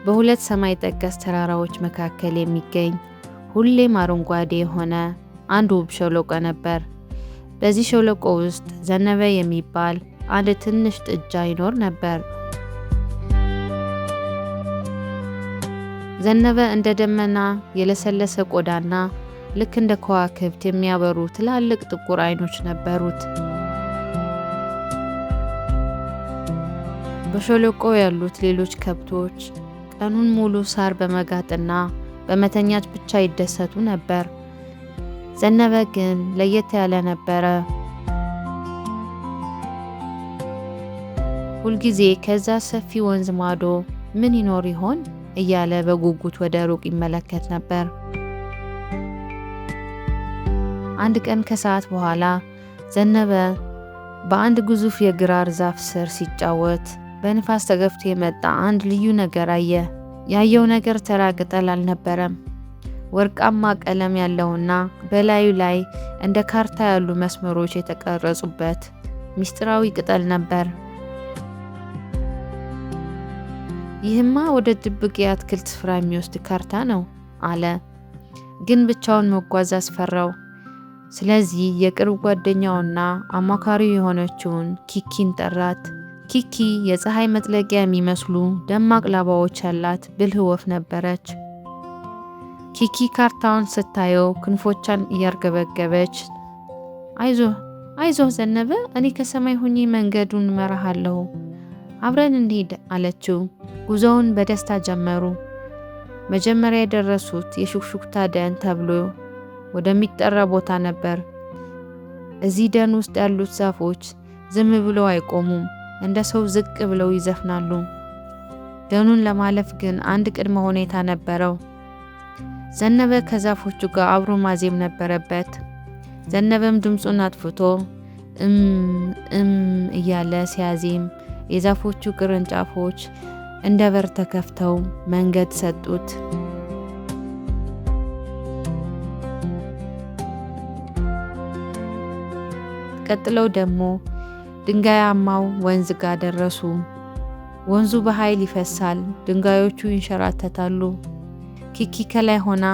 በሁለት ሰማይ ጠቀስ ተራራዎች መካከል የሚገኝ ሁሌም አረንጓዴ የሆነ አንድ ውብ ሸለቆ ነበር። በዚህ ሸለቆ ውስጥ ዘነበ የሚባል አንድ ትንሽ ጥጃ ይኖር ነበር። ዘነበ እንደ ደመና የለሰለሰ ቆዳና ልክ እንደ ከዋክብት የሚያበሩ ትላልቅ ጥቁር አይኖች ነበሩት። በሸለቆው ያሉት ሌሎች ከብቶች ቀኑን ሙሉ ሳር በመጋጥና በመተኛት ብቻ ይደሰቱ ነበር። ዘነበ ግን ለየት ያለ ነበረ። ሁልጊዜ ከዛ ሰፊ ወንዝ ማዶ ምን ይኖር ይሆን እያለ በጉጉት ወደ ሩቅ ይመለከት ነበር። አንድ ቀን ከሰዓት በኋላ ዘነበ በአንድ ግዙፍ የግራር ዛፍ ስር ሲጫወት በንፋስ ተገፍቶ የመጣ አንድ ልዩ ነገር አየ። ያየው ነገር ተራ ቅጠል አልነበረም። ወርቃማ ቀለም ያለውና በላዩ ላይ እንደ ካርታ ያሉ መስመሮች የተቀረጹበት ምስጢራዊ ቅጠል ነበር። "ይህማ ወደ ድብቅ የአትክልት ስፍራ የሚወስድ ካርታ ነው" አለ። ግን ብቻውን መጓዝ አስፈራው። ስለዚህ የቅርብ ጓደኛውና አማካሪው የሆነችውን ኪኪን ጠራት። ኪኪ የፀሐይ መጥለቂያ የሚመስሉ ደማቅ ላባዎች ያላት ብልህ ወፍ ነበረች። ኪኪ ካርታውን ስታየው ክንፎቿን እያርገበገበች፣ "አይዞህ፣ አይዞህ ዘነበ፣ እኔ ከሰማይ ሆኜ መንገዱን እመራሃለሁ። አብረን እንሂድ" አለችው። ጉዞውን በደስታ ጀመሩ። መጀመሪያ የደረሱት የሹክሹክታ ደን ተብሎ ወደሚጠራ ቦታ ነበር። እዚህ ደን ውስጥ ያሉት ዛፎች ዝም ብለው አይቆሙም፣ እንደ ሰው ዝቅ ብለው ይዘፍናሉ። ደኑን ለማለፍ ግን አንድ ቅድመ ሁኔታ ነበረው። ዘነበ ከዛፎቹ ጋር አብሮ ማዜም ነበረበት። ዘነበም ድምፁን አጥፍቶ እም እም እያለ ሲያዜም የዛፎቹ ቅርንጫፎች እንደ በር ተከፍተው መንገድ ሰጡት። ቀጥለው ደግሞ ድንጋያማው ወንዝ ጋር ደረሱ። ወንዙ በኃይል ይፈሳል፣ ድንጋዮቹ ይንሸራተታሉ። ኪኪ ከላይ ሆና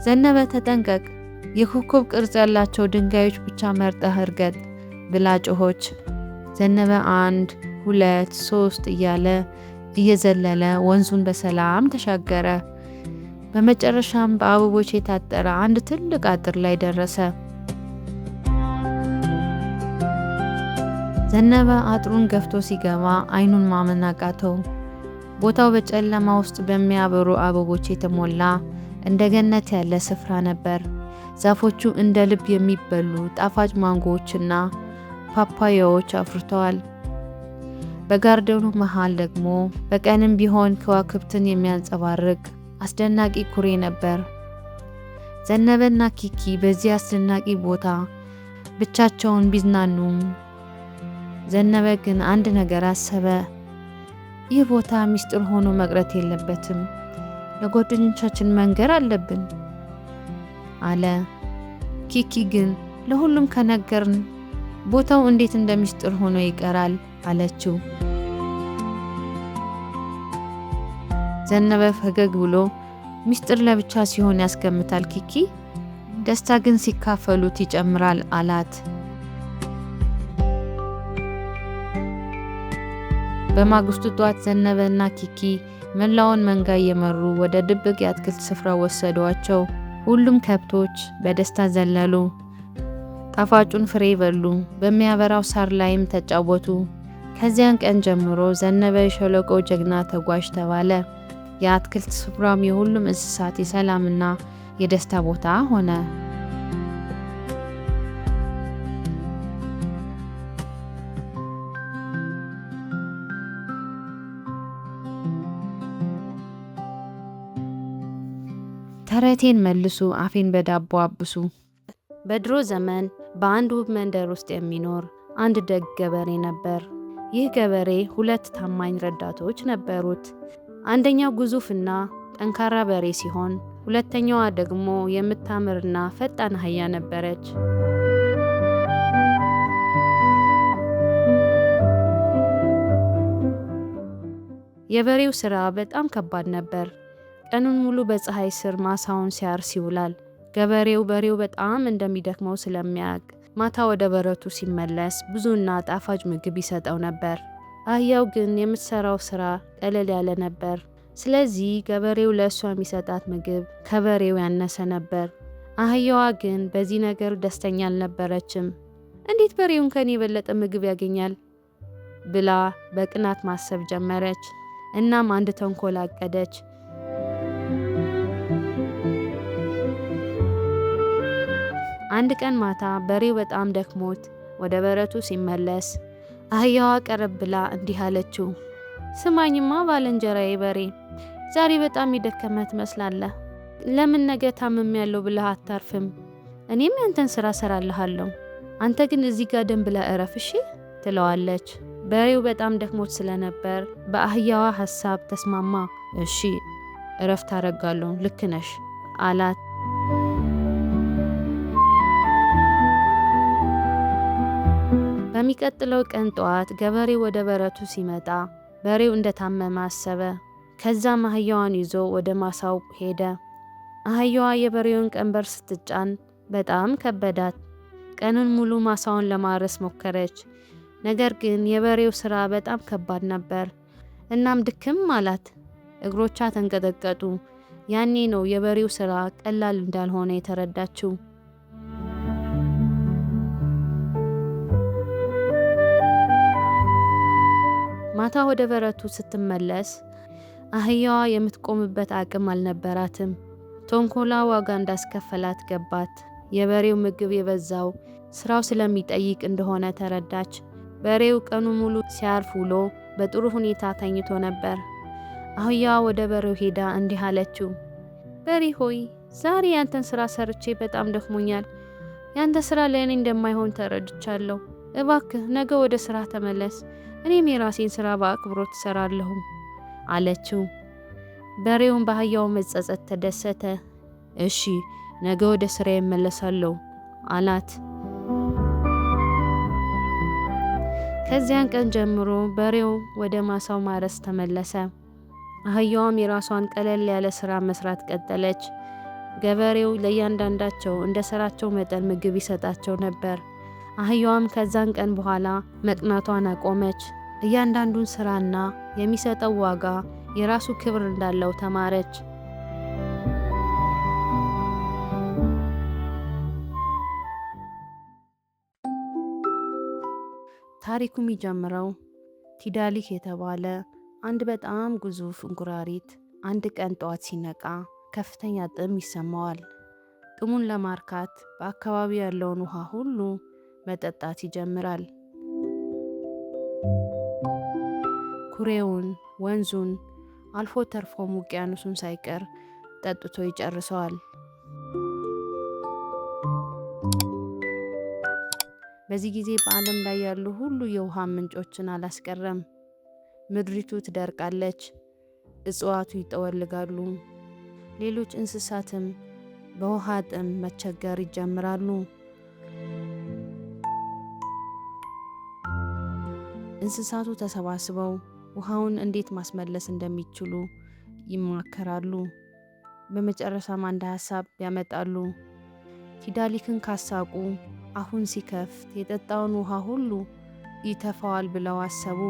"ዘነበ፣ ተጠንቀቅ፣ የኮከብ ቅርጽ ያላቸው ድንጋዮች ብቻ መርጠህ እርገጥ" ብላ ጮኸች። ዘነበ አንድ፣ ሁለት፣ ሶስት እያለ እየዘለለ ወንዙን በሰላም ተሻገረ። በመጨረሻም በአበቦች የታጠረ አንድ ትልቅ አጥር ላይ ደረሰ። ዘነበ አጥሩን ገፍቶ ሲገባ አይኑን ማመን አቃተው። ቦታው በጨለማ ውስጥ በሚያበሩ አበቦች የተሞላ እንደ ገነት ያለ ስፍራ ነበር። ዛፎቹ እንደ ልብ የሚበሉ ጣፋጭ ማንጎዎችና ፓፓያዎች አፍርተዋል። በጋርደኑ መሃል ደግሞ በቀንም ቢሆን ከዋክብትን የሚያንጸባርቅ አስደናቂ ኩሬ ነበር። ዘነበና ኪኪ በዚህ አስደናቂ ቦታ ብቻቸውን ቢዝናኑም፣ ዘነበ ግን አንድ ነገር አሰበ። "ይህ ቦታ ሚስጥር ሆኖ መቅረት የለበትም። ለጓደኞቻችን መንገር አለብን" አለ። ኪኪ ግን "ለሁሉም ከነገርን ቦታው እንዴት እንደ ሚስጥር ሆኖ ይቀራል?" አለችው። ዘነበ ፈገግ ብሎ፣ "ሚስጥር ለብቻ ሲሆን ያስገምታል ኪኪ፣ ደስታ ግን ሲካፈሉት ይጨምራል" አላት። በማግስቱ ጠዋት ዘነበና ኪኪ መላውን መንጋ እየመሩ ወደ ድብቅ የአትክልት ስፍራ ወሰዷቸው። ሁሉም ከብቶች በደስታ ዘለሉ፣ ጣፋጩን ፍሬ በሉ፣ በሚያበራው ሳር ላይም ተጫወቱ። ከዚያን ቀን ጀምሮ ዘነበ የሸለቆው ጀግና ተጓዥ ተባለ። የአትክልት ስፍራም የሁሉም እንስሳት የሰላምና የደስታ ቦታ ሆነ። ተረቴን መልሱ፣ አፌን በዳቦ አብሱ። በድሮ ዘመን በአንድ ውብ መንደር ውስጥ የሚኖር አንድ ደግ ገበሬ ነበር። ይህ ገበሬ ሁለት ታማኝ ረዳቶች ነበሩት። አንደኛው ግዙፍና ጠንካራ በሬ ሲሆን፣ ሁለተኛዋ ደግሞ የምታምርና ፈጣን አህያ ነበረች። የበሬው ስራ በጣም ከባድ ነበር። ቀኑን ሙሉ በፀሐይ ስር ማሳውን ሲያርስ ይውላል። ገበሬው በሬው በጣም እንደሚደክመው ስለሚያውቅ ማታ ወደ በረቱ ሲመለስ ብዙና ጣፋጭ ምግብ ይሰጠው ነበር። አህያው ግን የምትሰራው ስራ ቀለል ያለ ነበር። ስለዚህ ገበሬው ለእሷ የሚሰጣት ምግብ ከበሬው ያነሰ ነበር። አህያዋ ግን በዚህ ነገር ደስተኛ አልነበረችም። "እንዴት በሬውን ከኔ የበለጠ ምግብ ያገኛል?" ብላ በቅናት ማሰብ ጀመረች። እናም አንድ ተንኮል አቀደች። አንድ ቀን ማታ በሬው በጣም ደክሞት ወደ በረቱ ሲመለስ አህያዋ ቀረብ ብላ እንዲህ አለችው፣ "ስማኝማ ባልንጀራዬ በሬ፣ ዛሬ በጣም የደከመህ ትመስላለህ። ለምን ነገ ታምሜያለሁ ብለህ አታርፍም? እኔም ያንተን ስራ እሰራልሃለሁ። አንተ ግን እዚህ ጋደም ብለህ እረፍ እሺ ትለዋለች። በሬው በጣም ደክሞት ስለነበር በአህያዋ ሀሳብ ተስማማ። እሺ እረፍት አደርጋለሁ፣ ልክ ነሽ አላት። በሚቀጥለው ቀን ጠዋት ገበሬው ወደ በረቱ ሲመጣ በሬው እንደታመመ አሰበ። ከዛም አህያዋን ይዞ ወደ ማሳው ሄደ። አህያዋ የበሬውን ቀንበር ስትጫን በጣም ከበዳት። ቀኑን ሙሉ ማሳውን ለማረስ ሞከረች። ነገር ግን የበሬው ስራ በጣም ከባድ ነበር። እናም ድክም አላት። እግሮቿ ተንቀጠቀጡ። ያኔ ነው የበሬው ስራ ቀላል እንዳልሆነ የተረዳችው። ማታ ወደ በረቱ ስትመለስ አህያዋ የምትቆምበት አቅም አልነበራትም። ተንኮሏ ዋጋ እንዳስከፈላት ገባት። የበሬው ምግብ የበዛው ስራው ስለሚጠይቅ እንደሆነ ተረዳች። በሬው ቀኑ ሙሉ ሲያርፍ ውሎ በጥሩ ሁኔታ ተኝቶ ነበር። አህያዋ ወደ በሬው ሄዳ እንዲህ አለችው፣ በሬ ሆይ ዛሬ ያንተን ስራ ሰርቼ በጣም ደክሞኛል። ያንተ ስራ ለእኔ እንደማይሆን ተረድቻለሁ። እባክህ ነገ ወደ ስራ ተመለስ፣ እኔም የራሴን ስራ በአክብሮት እሰራለሁ አለችው። በሬውን በአህያው መጸጸት ተደሰተ። እሺ ነገ ወደ ስራ እመለሳለሁ አላት። ከዚያን ቀን ጀምሮ በሬው ወደ ማሳው ማረስ ተመለሰ። አህያዋም የራሷን ቀለል ያለ ስራ መስራት ቀጠለች። ገበሬው ለእያንዳንዳቸው እንደ ስራቸው መጠን ምግብ ይሰጣቸው ነበር። አህያዋም ከዛን ቀን በኋላ መቅናቷን አቆመች። እያንዳንዱን ስራና የሚሰጠው ዋጋ የራሱ ክብር እንዳለው ተማረች። ታሪኩ የሚጀምረው ቲዳሊክ የተባለ አንድ በጣም ግዙፍ እንቁራሪት አንድ ቀን ጠዋት ሲነቃ ከፍተኛ ጥም ይሰማዋል። ጥሙን ለማርካት በአካባቢው ያለውን ውሃ ሁሉ መጠጣት ይጀምራል። ኩሬውን፣ ወንዙን፣ አልፎ ተርፎም ውቅያኖሱን ሳይቀር ጠጥቶ ይጨርሰዋል። በዚህ ጊዜ በዓለም ላይ ያሉ ሁሉ የውሃ ምንጮችን አላስቀረም። ምድሪቱ ትደርቃለች፣ እጽዋቱ ይጠወልጋሉ፣ ሌሎች እንስሳትም በውሃ ጥም መቸገር ይጀምራሉ። እንስሳቱ ተሰባስበው ውሃውን እንዴት ማስመለስ እንደሚችሉ ይማከራሉ። በመጨረሻም አንድ ሀሳብ ያመጣሉ። ቲዳሊክን ካሳቁ አፉን ሲከፍት የጠጣውን ውሃ ሁሉ ይተፋዋል ብለው አሰቡ።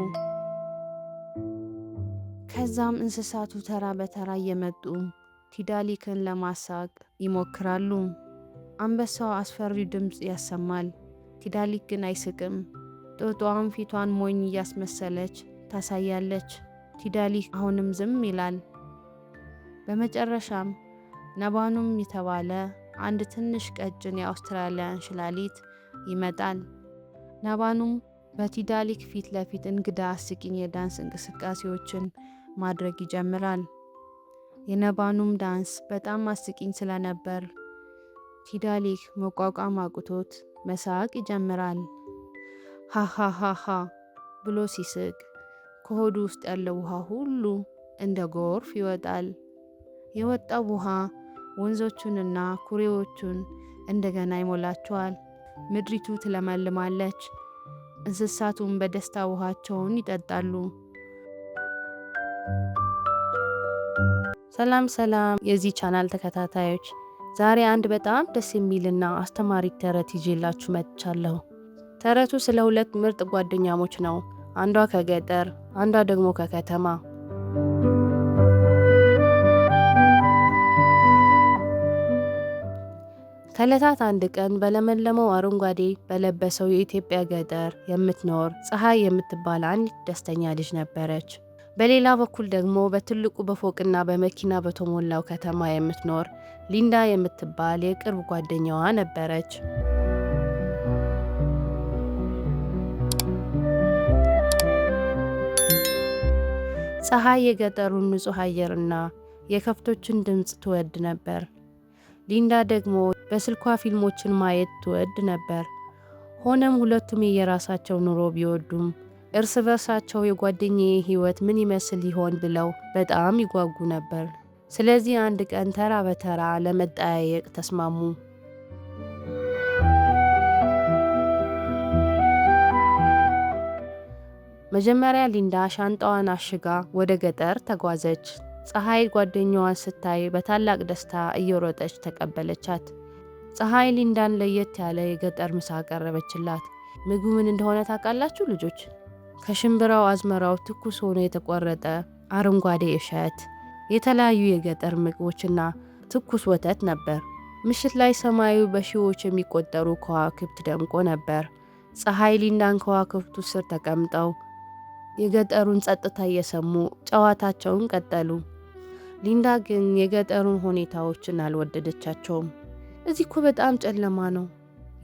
ከዛም እንስሳቱ ተራ በተራ እየመጡ ቲዳሊክን ለማሳቅ ይሞክራሉ። አንበሳው አስፈሪ ድምፅ ያሰማል። ቲዳሊክ ግን አይስቅም። ጦጣዋም ፊቷን ሞኝ እያስመሰለች ታሳያለች። ቲዳሊክ አሁንም ዝም ይላል። በመጨረሻም ነባኑም የተባለ አንድ ትንሽ ቀጭን የአውስትራሊያ እንሽላሊት ይመጣል። ነባኑም በቲዳሊክ ፊት ለፊት እንግዳ አስቂኝ የዳንስ እንቅስቃሴዎችን ማድረግ ይጀምራል። የነባኑም ዳንስ በጣም አስቂኝ ስለነበር ቲዳሊክ መቋቋም አቅቶት መሳቅ ይጀምራል። ሃሃሃሃ ብሎ ሲስቅ ከሆዱ ውስጥ ያለው ውሃ ሁሉ እንደ ጎርፍ ይወጣል። የወጣው ውሃ ወንዞቹንና ኩሬዎቹን እንደገና ይሞላቸዋል። ምድሪቱ ትለመልማለች። እንስሳቱም በደስታ ውሃቸውን ይጠጣሉ። ሰላም ሰላም፣ የዚህ ቻናል ተከታታዮች፣ ዛሬ አንድ በጣም ደስ የሚልና አስተማሪ ተረት ይዤላችሁ መጥቻለሁ። ተረቱ ስለ ሁለት ምርጥ ጓደኛሞች ነው። አንዷ ከገጠር፣ አንዷ ደግሞ ከከተማ። ከዕለታት አንድ ቀን በለመለመው አረንጓዴ በለበሰው የኢትዮጵያ ገጠር የምትኖር ፀሐይ የምትባል አንዲት ደስተኛ ልጅ ነበረች። በሌላ በኩል ደግሞ በትልቁ በፎቅና በመኪና በተሞላው ከተማ የምትኖር ሊንዳ የምትባል የቅርብ ጓደኛዋ ነበረች። ፀሐይ የገጠሩን ንጹሕ አየርና የከብቶችን ድምፅ ትወድ ነበር። ሊንዳ ደግሞ በስልኳ ፊልሞችን ማየት ትወድ ነበር። ሆነም ሁለቱም የየራሳቸው ኑሮ ቢወዱም እርስ በርሳቸው የጓደኛዬ ሕይወት ምን ይመስል ይሆን ብለው በጣም ይጓጉ ነበር። ስለዚህ አንድ ቀን ተራ በተራ ለመጠያየቅ ተስማሙ። መጀመሪያ ሊንዳ ሻንጣዋን አሽጋ ወደ ገጠር ተጓዘች። ፀሐይ ጓደኛዋን ስታይ በታላቅ ደስታ እየሮጠች ተቀበለቻት። ፀሐይ ሊንዳን ለየት ያለ የገጠር ምሳ አቀረበችላት። ምግቡ ምን እንደሆነ ታውቃላችሁ ልጆች? ከሽምብራው አዝመራው ትኩስ ሆኖ የተቆረጠ አረንጓዴ እሸት፣ የተለያዩ የገጠር ምግቦችና ትኩስ ወተት ነበር። ምሽት ላይ ሰማዩ በሺዎች የሚቆጠሩ ከዋክብት ደምቆ ነበር። ፀሐይ ሊንዳን ከዋክብቱ ስር ተቀምጠው የገጠሩን ጸጥታ እየሰሙ ጨዋታቸውን ቀጠሉ። ሊንዳ ግን የገጠሩን ሁኔታዎችን አልወደደቻቸውም። እዚህ እኮ በጣም ጨለማ ነው፣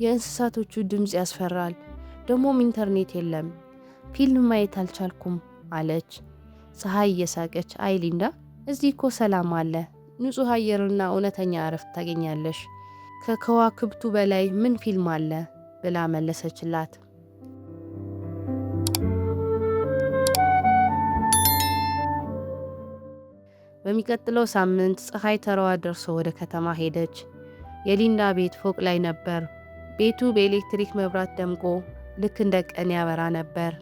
የእንስሳቶቹ ድምፅ ያስፈራል፣ ደግሞም ኢንተርኔት የለም፣ ፊልም ማየት አልቻልኩም አለች። ፀሐይ እየሳቀች አይ ሊንዳ፣ እዚህ እኮ ሰላም አለ፣ ንጹሕ አየርና እውነተኛ እረፍት ታገኛለሽ። ከከዋክብቱ በላይ ምን ፊልም አለ ብላ መለሰችላት። በሚቀጥለው ሳምንት ፀሐይ ተራዋ ደርሶ ወደ ከተማ ሄደች። የሊንዳ ቤት ፎቅ ላይ ነበር። ቤቱ በኤሌክትሪክ መብራት ደምቆ ልክ እንደ ቀን ያበራ ነበር።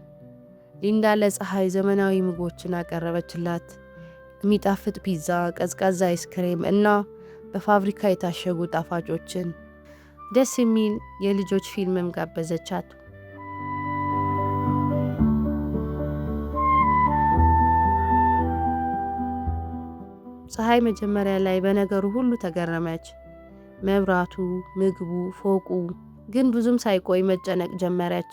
ሊንዳ ለፀሐይ ዘመናዊ ምግቦችን አቀረበችላት። የሚጣፍጥ ፒዛ፣ ቀዝቃዛ አይስክሬም እና በፋብሪካ የታሸጉ ጣፋጮችን። ደስ የሚል የልጆች ፊልምም ጋበዘቻት። ፀሐይ መጀመሪያ ላይ በነገሩ ሁሉ ተገረመች። መብራቱ፣ ምግቡ፣ ፎቁ። ግን ብዙም ሳይቆይ መጨነቅ ጀመረች።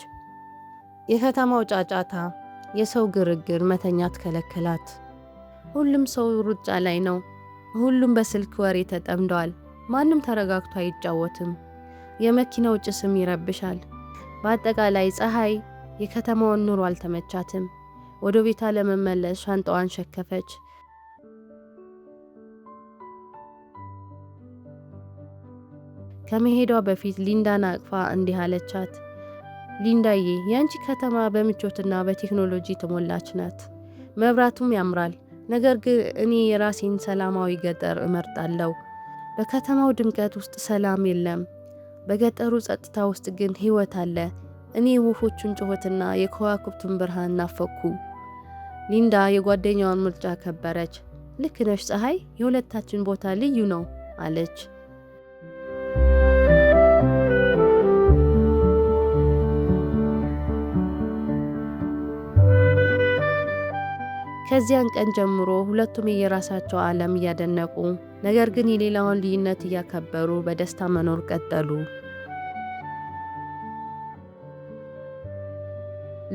የከተማው ጫጫታ፣ የሰው ግርግር መተኛት ከለከላት። ሁሉም ሰው ሩጫ ላይ ነው። ሁሉም በስልክ ወሬ ተጠምደዋል። ማንም ተረጋግቶ አይጫወትም። የመኪናው ጭስም ይረብሻል። በአጠቃላይ ፀሐይ የከተማውን ኑሮ አልተመቻትም። ወደ ቤቷ ለመመለስ ሻንጣዋን ሸከፈች። ከመሄዷ በፊት ሊንዳን አቅፋ እንዲህ አለቻት። ሊንዳዬ፣ የአንቺ ከተማ በምቾትና በቴክኖሎጂ የተሞላች ናት። መብራቱም ያምራል። ነገር ግን እኔ የራሴን ሰላማዊ ገጠር እመርጣለሁ። በከተማው ድምቀት ውስጥ ሰላም የለም። በገጠሩ ጸጥታ ውስጥ ግን ሕይወት አለ። እኔ የወፎቹን ጩኸትና የከዋክብቱን ብርሃን ናፈቅኩ። ሊንዳ የጓደኛዋን ምርጫ ከበረች። ልክ ነሽ ፀሐይ፣ የሁለታችን ቦታ ልዩ ነው አለች። ከዚያን ቀን ጀምሮ ሁለቱም የየራሳቸው ዓለም እያደነቁ ነገር ግን የሌላውን ልዩነት እያከበሩ በደስታ መኖር ቀጠሉ።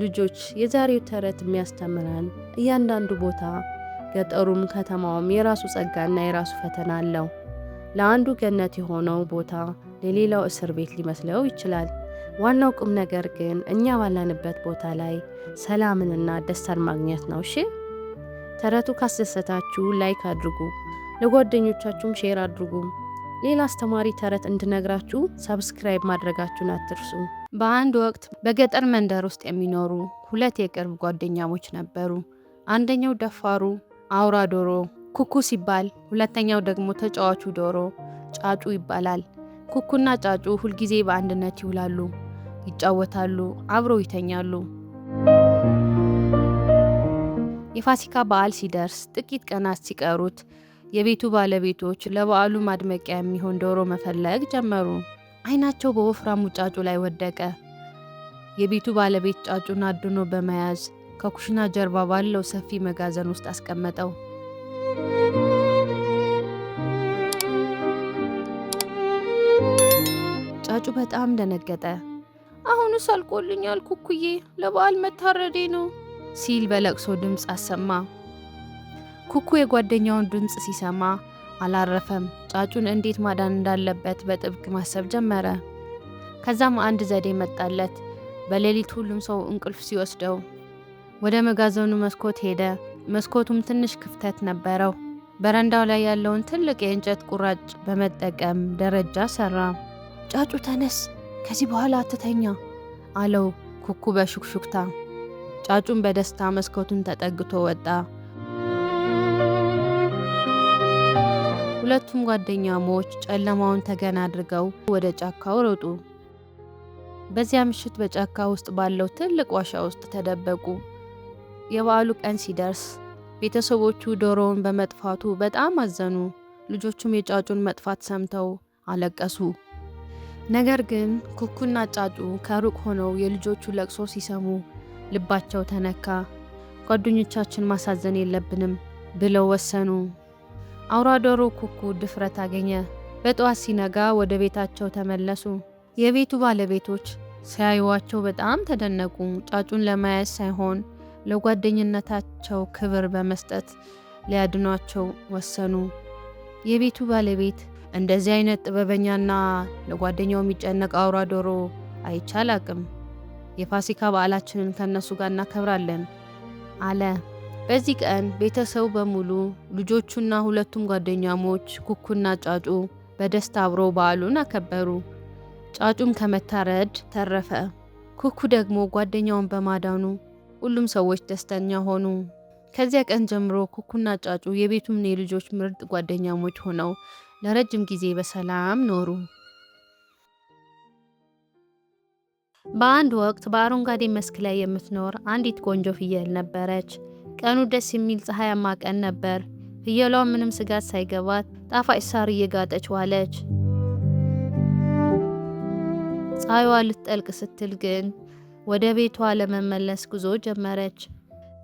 ልጆች፣ የዛሬው ተረት የሚያስተምረን እያንዳንዱ ቦታ ገጠሩም ከተማውም የራሱ ጸጋና የራሱ ፈተና አለው። ለአንዱ ገነት የሆነው ቦታ ለሌላው እስር ቤት ሊመስለው ይችላል። ዋናው ቁም ነገር ግን እኛ ባለንበት ቦታ ላይ ሰላምንና ደስታን ማግኘት ነው። እሺ፣ ተረቱ ካስደሰታችሁ like አድርጉ፣ ለጓደኞቻችሁም share አድርጉ። ሌላ አስተማሪ ተረት እንድነግራችሁ subscribe ማድረጋችሁን አትርሱ። በአንድ ወቅት በገጠር መንደር ውስጥ የሚኖሩ ሁለት የቅርብ ጓደኛሞች ነበሩ። አንደኛው ደፋሩ አውራ ዶሮ ኩኩ ሲባል፣ ሁለተኛው ደግሞ ተጫዋቹ ዶሮ ጫጩ ይባላል። ኩኩና ጫጩ ሁልጊዜ በአንድነት ይውላሉ፣ ይጫወታሉ፣ አብረው ይተኛሉ። የፋሲካ በዓል ሲደርስ ጥቂት ቀናት ሲቀሩት የቤቱ ባለቤቶች ለበዓሉ ማድመቂያ የሚሆን ዶሮ መፈለግ ጀመሩ። ዓይናቸው በወፍራሙ ጫጩ ላይ ወደቀ። የቤቱ ባለቤት ጫጩን አድኖ በመያዝ ከኩሽና ጀርባ ባለው ሰፊ መጋዘን ውስጥ አስቀመጠው። ጫጩ በጣም ደነገጠ። አሁንስ አልቆልኛል ኩኩዬ፣ ለበዓል መታረዴ ነው ሲል በለቅሶ ድምፅ አሰማ። ኩኩ የጓደኛውን ድምፅ ሲሰማ አላረፈም። ጫጩን እንዴት ማዳን እንዳለበት በጥብቅ ማሰብ ጀመረ። ከዛም አንድ ዘዴ መጣለት። በሌሊት ሁሉም ሰው እንቅልፍ ሲወስደው ወደ መጋዘኑ መስኮት ሄደ። መስኮቱም ትንሽ ክፍተት ነበረው። በረንዳው ላይ ያለውን ትልቅ የእንጨት ቁራጭ በመጠቀም ደረጃ ሰራ። "ጫጩ ተነስ፣ ከዚህ በኋላ አትተኛ" አለው ኩኩ በሹክሹክታ። ጫጩም በደስታ መስኮቱን ተጠግቶ ወጣ። ሁለቱም ጓደኛሞች ጨለማውን ተገን አድርገው ወደ ጫካው ሮጡ። በዚያ ምሽት በጫካ ውስጥ ባለው ትልቅ ዋሻ ውስጥ ተደበቁ። የበዓሉ ቀን ሲደርስ ቤተሰቦቹ ዶሮውን በመጥፋቱ በጣም አዘኑ። ልጆቹም የጫጩን መጥፋት ሰምተው አለቀሱ። ነገር ግን ኩኩና ጫጩ ከሩቅ ሆነው የልጆቹ ለቅሶ ሲሰሙ ልባቸው ተነካ። "ጓደኞቻችን ማሳዘን የለብንም" ብለው ወሰኑ። አውራ ዶሮ ኩኩ ድፍረት አገኘ። በጠዋት ሲነጋ ወደ ቤታቸው ተመለሱ። የቤቱ ባለቤቶች ሲያዩዋቸው በጣም ተደነቁ። ጫጩን ለመያዝ ሳይሆን ለጓደኝነታቸው ክብር በመስጠት ሊያድኗቸው ወሰኑ። የቤቱ ባለቤት "እንደዚህ አይነት ጥበበኛና ለጓደኛው የሚጨነቅ አውራ ዶሮ አይቼ አላቅም። የፋሲካ በዓላችንን ከእነሱ ጋር እናከብራለን" አለ። በዚህ ቀን ቤተሰቡ በሙሉ፣ ልጆቹና ሁለቱም ጓደኛሞች ኩኩና ጫጩ በደስታ አብረው በዓሉን አከበሩ። ጫጩም ከመታረድ ተረፈ። ኩኩ ደግሞ ጓደኛውን በማዳኑ ሁሉም ሰዎች ደስተኛ ሆኑ። ከዚያ ቀን ጀምሮ ኩኩና ጫጩ የቤቱም የልጆች ምርጥ ጓደኛሞች ሆነው ለረጅም ጊዜ በሰላም ኖሩ። በአንድ ወቅት በአረንጓዴ መስክ ላይ የምትኖር አንዲት ቆንጆ ፍየል ነበረች። ቀኑ ደስ የሚል ፀሐያማ ቀን ነበር። ፍየሏ ምንም ስጋት ሳይገባት ጣፋጭ ሳር እየጋጠች ዋለች። ፀሐይዋ ልትጠልቅ ስትል ግን ወደ ቤቷ ለመመለስ ጉዞ ጀመረች።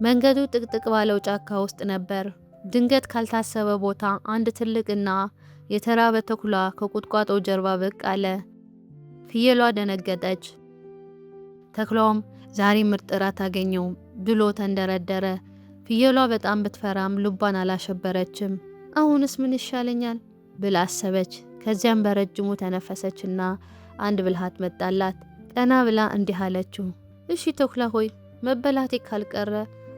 መንገዱ ጥቅጥቅ ባለው ጫካ ውስጥ ነበር። ድንገት ካልታሰበ ቦታ አንድ ትልቅና የተራበ ተኩላ ከቁጥቋጦው ጀርባ ብቅ አለ። ፍየሏ ደነገጠች። ተኩላውም "ዛሬ ምርጥ እራት አገኘው" ብሎ ተንደረደረ። ፍየሏ በጣም ብትፈራም ልቧን አላሸበረችም። "አሁንስ ምን ይሻለኛል?" ብላ አሰበች። ከዚያም በረጅሙ ተነፈሰችና አንድ ብልሃት መጣላት። ቀና ብላ እንዲህ አለችው፣ "እሺ ተኩላ ሆይ፣ መበላቴ ካልቀረ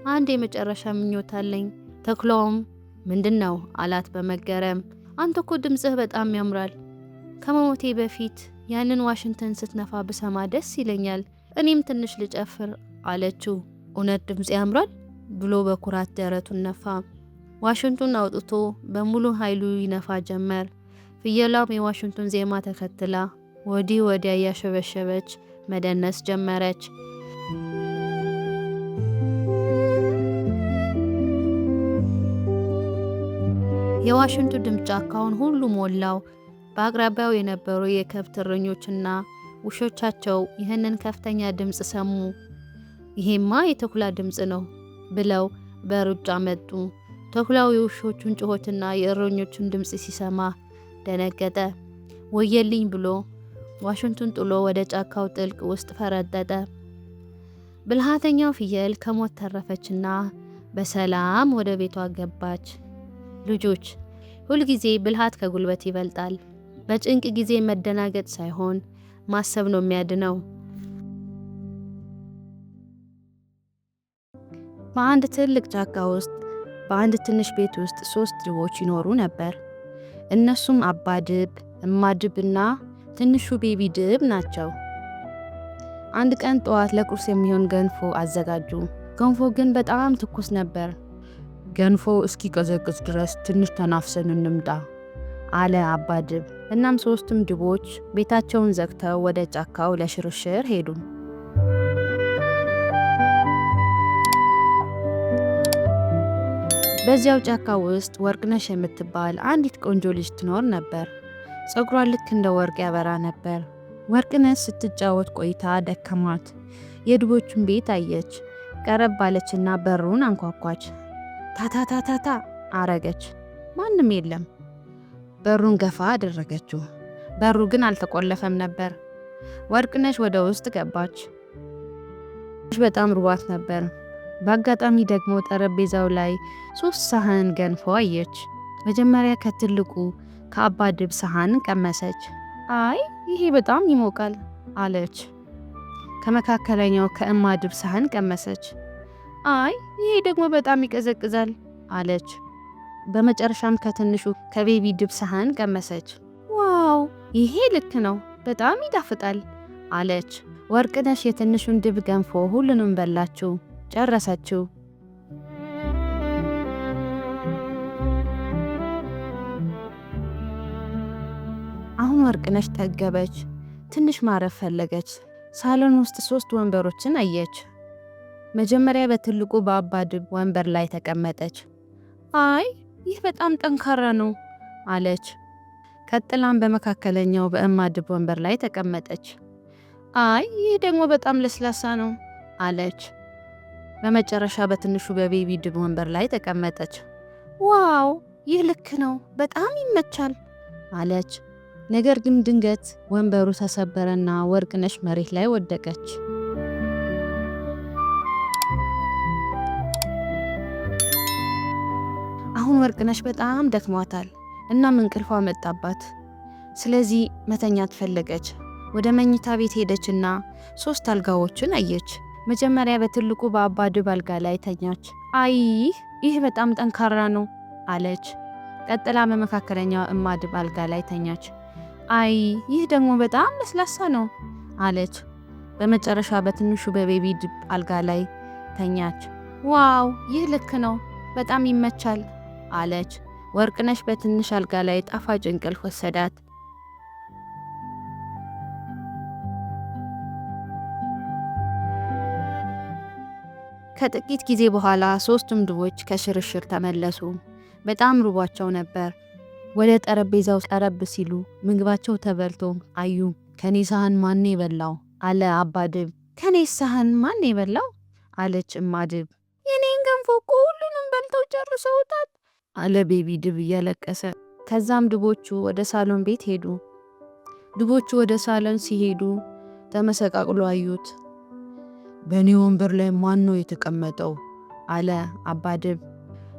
አንድ የመጨረሻ ምኞት አለኝ።" ተኩላውም "ምንድን ነው?" አላት በመገረም። "አንተ እኮ ድምፅህ በጣም ያምራል። ከመሞቴ በፊት ያንን ዋሽንትን ስትነፋ ብሰማ ደስ ይለኛል። እኔም ትንሽ ልጨፍር" አለችው። "እውነት ድምፅ ያምራል?" ብሎ በኩራት ደረቱን ነፋ። ዋሽንቱን አውጥቶ በሙሉ ኃይሉ ይነፋ ጀመር። ፍየሏም የዋሽንቱን ዜማ ተከትላ ወዲህ ወዲያ እያሸበሸበች መደነስ ጀመረች። የዋሽንቱ ድምፅ ጫካውን ሁሉ ሞላው። በአቅራቢያው የነበሩ የከብት እረኞችና ውሾቻቸው ይህንን ከፍተኛ ድምፅ ሰሙ። "ይሄማ የተኩላ ድምፅ ነው" ብለው በሩጫ መጡ። ተኩላው የውሾቹን ጩኸትና የእረኞቹን ድምፅ ሲሰማ ደነገጠ። "ወየልኝ" ብሎ ዋሽንቱን ጥሎ ወደ ጫካው ጥልቅ ውስጥ ፈረጠጠ። ብልሃተኛው ፍየል ከሞት ተረፈችና በሰላም ወደ ቤቷ ገባች። ልጆች፣ ሁልጊዜ ብልሃት ከጉልበት ይበልጣል። በጭንቅ ጊዜ መደናገጥ ሳይሆን ማሰብ ነው የሚያድነው። በአንድ ትልቅ ጫካ ውስጥ በአንድ ትንሽ ቤት ውስጥ ሶስት ድቦች ይኖሩ ነበር። እነሱም አባ ድብ፣ እማ ድብ እና ትንሹ baby ድብ ናቸው። አንድ ቀን ጠዋት ለቁርስ የሚሆን ገንፎ አዘጋጁ። ገንፎ ግን በጣም ትኩስ ነበር። "ገንፎ እስኪቀዘቅዝ ድረስ ትንሽ ተናፍሰን እንምጣ" አለ አባ ድብ። እናም ሶስቱም ድቦች ቤታቸውን ዘግተው ወደ ጫካው ለሽርሽር ሄዱ። በዚያው ጫካ ውስጥ ወርቅነሽ የምትባል አንዲት ቆንጆ ልጅ ትኖር ነበር። ፀጉሯ ልክ እንደ ወርቅ ያበራ ነበር። ወርቅነሽ ስትጫወት ቆይታ ደከማት። የድቦቹን ቤት አየች። ቀረብ አለችና በሩን አንኳኳች። ታታታታታ አረገች። ማንም የለም። በሩን ገፋ አደረገችው። በሩ ግን አልተቆለፈም ነበር። ወርቅነሽ ወደ ውስጥ ገባች። በጣም ርቧት ነበር። በአጋጣሚ ደግሞ ጠረጴዛው ላይ ሶስት ሳህን ገንፎ አየች። መጀመሪያ ከትልቁ ከአባ ድብ ሳህን ቀመሰች። "አይ፣ ይሄ በጣም ይሞቃል" አለች። ከመካከለኛው ከእማ ድብ ሳህን ቀመሰች። አይ ይሄ ደግሞ በጣም ይቀዘቅዛል አለች። በመጨረሻም ከትንሹ ከ baby ድብ ሰሃን ቀመሰች። Wow ይሄ ልክ ነው፣ በጣም ይጣፍጣል አለች። ወርቅነሽ የትንሹን ድብ ገንፎ ሁሉንም በላችው፣ ጨረሰችው። አሁን ወርቅነሽ ጠገበች። ትንሽ ማረፍ ፈለገች። ሳሎን ውስጥ 3 ወንበሮችን አየች። መጀመሪያ በትልቁ በአባ ድብ ወንበር ላይ ተቀመጠች። አይ ይህ በጣም ጠንካራ ነው አለች። ቀጥላም በመካከለኛው በእማ ድብ ወንበር ላይ ተቀመጠች። አይ ይህ ደግሞ በጣም ለስላሳ ነው አለች። በመጨረሻ በትንሹ በ baby ድብ ወንበር ላይ ተቀመጠች። Wow ይህ ልክ ነው፣ በጣም ይመቻል አለች። ነገር ግን ድንገት ወንበሩ ተሰበረና ወርቅነሽ መሬት ላይ ወደቀች። አሁን ወርቅነሽ በጣም ደክሟታል፣ እናም እንቅልፏ መጣባት። ስለዚህ መተኛት ፈለገች። ወደ መኝታ ቤት ሄደችና 3 አልጋዎችን አየች። መጀመሪያ በትልቁ በአባ ድብ አልጋ ላይ ተኛች። አይ ይህ በጣም ጠንካራ ነው አለች። ቀጥላ በመካከለኛው እማ ድብ አልጋ ላይ ተኛች። አይ ይህ ደግሞ በጣም ለስላሳ ነው አለች። በመጨረሻ በትንሹ በ baby ድብ አልጋ ላይ ተኛች። Wow ይህ ልክ ነው፣ በጣም ይመቻል አለች። ወርቅነሽ በትንሽ አልጋ ላይ ጣፋጭ እንቅልፍ ወሰዳት። ከጥቂት ጊዜ በኋላ 3ቱም ድቦች ከሽርሽር ተመለሱ። በጣም ርቧቸው ነበር። ወደ ጠረጴዛው ቀረብ ሲሉ ምግባቸው ተበልቶ አዩ። ከኔ ሳህን ማን የበላው አለ አባ ድብ። ከኔ ሳህን ማን የበላው አለች እማ ድብ። የኔን ገንፎ እኮ ሁሉንም በልተው ጨርሰውታል አለ baby ድብ እያለቀሰ። ከዛም ድቦቹ ወደ ሳሎን ቤት ሄዱ። ድቦቹ ወደ ሳሎን ሲሄዱ ተመሰቃቅሎ አዩት። በኔ ወንበር ላይ ማን ነው የተቀመጠው አለ አባ ድብ።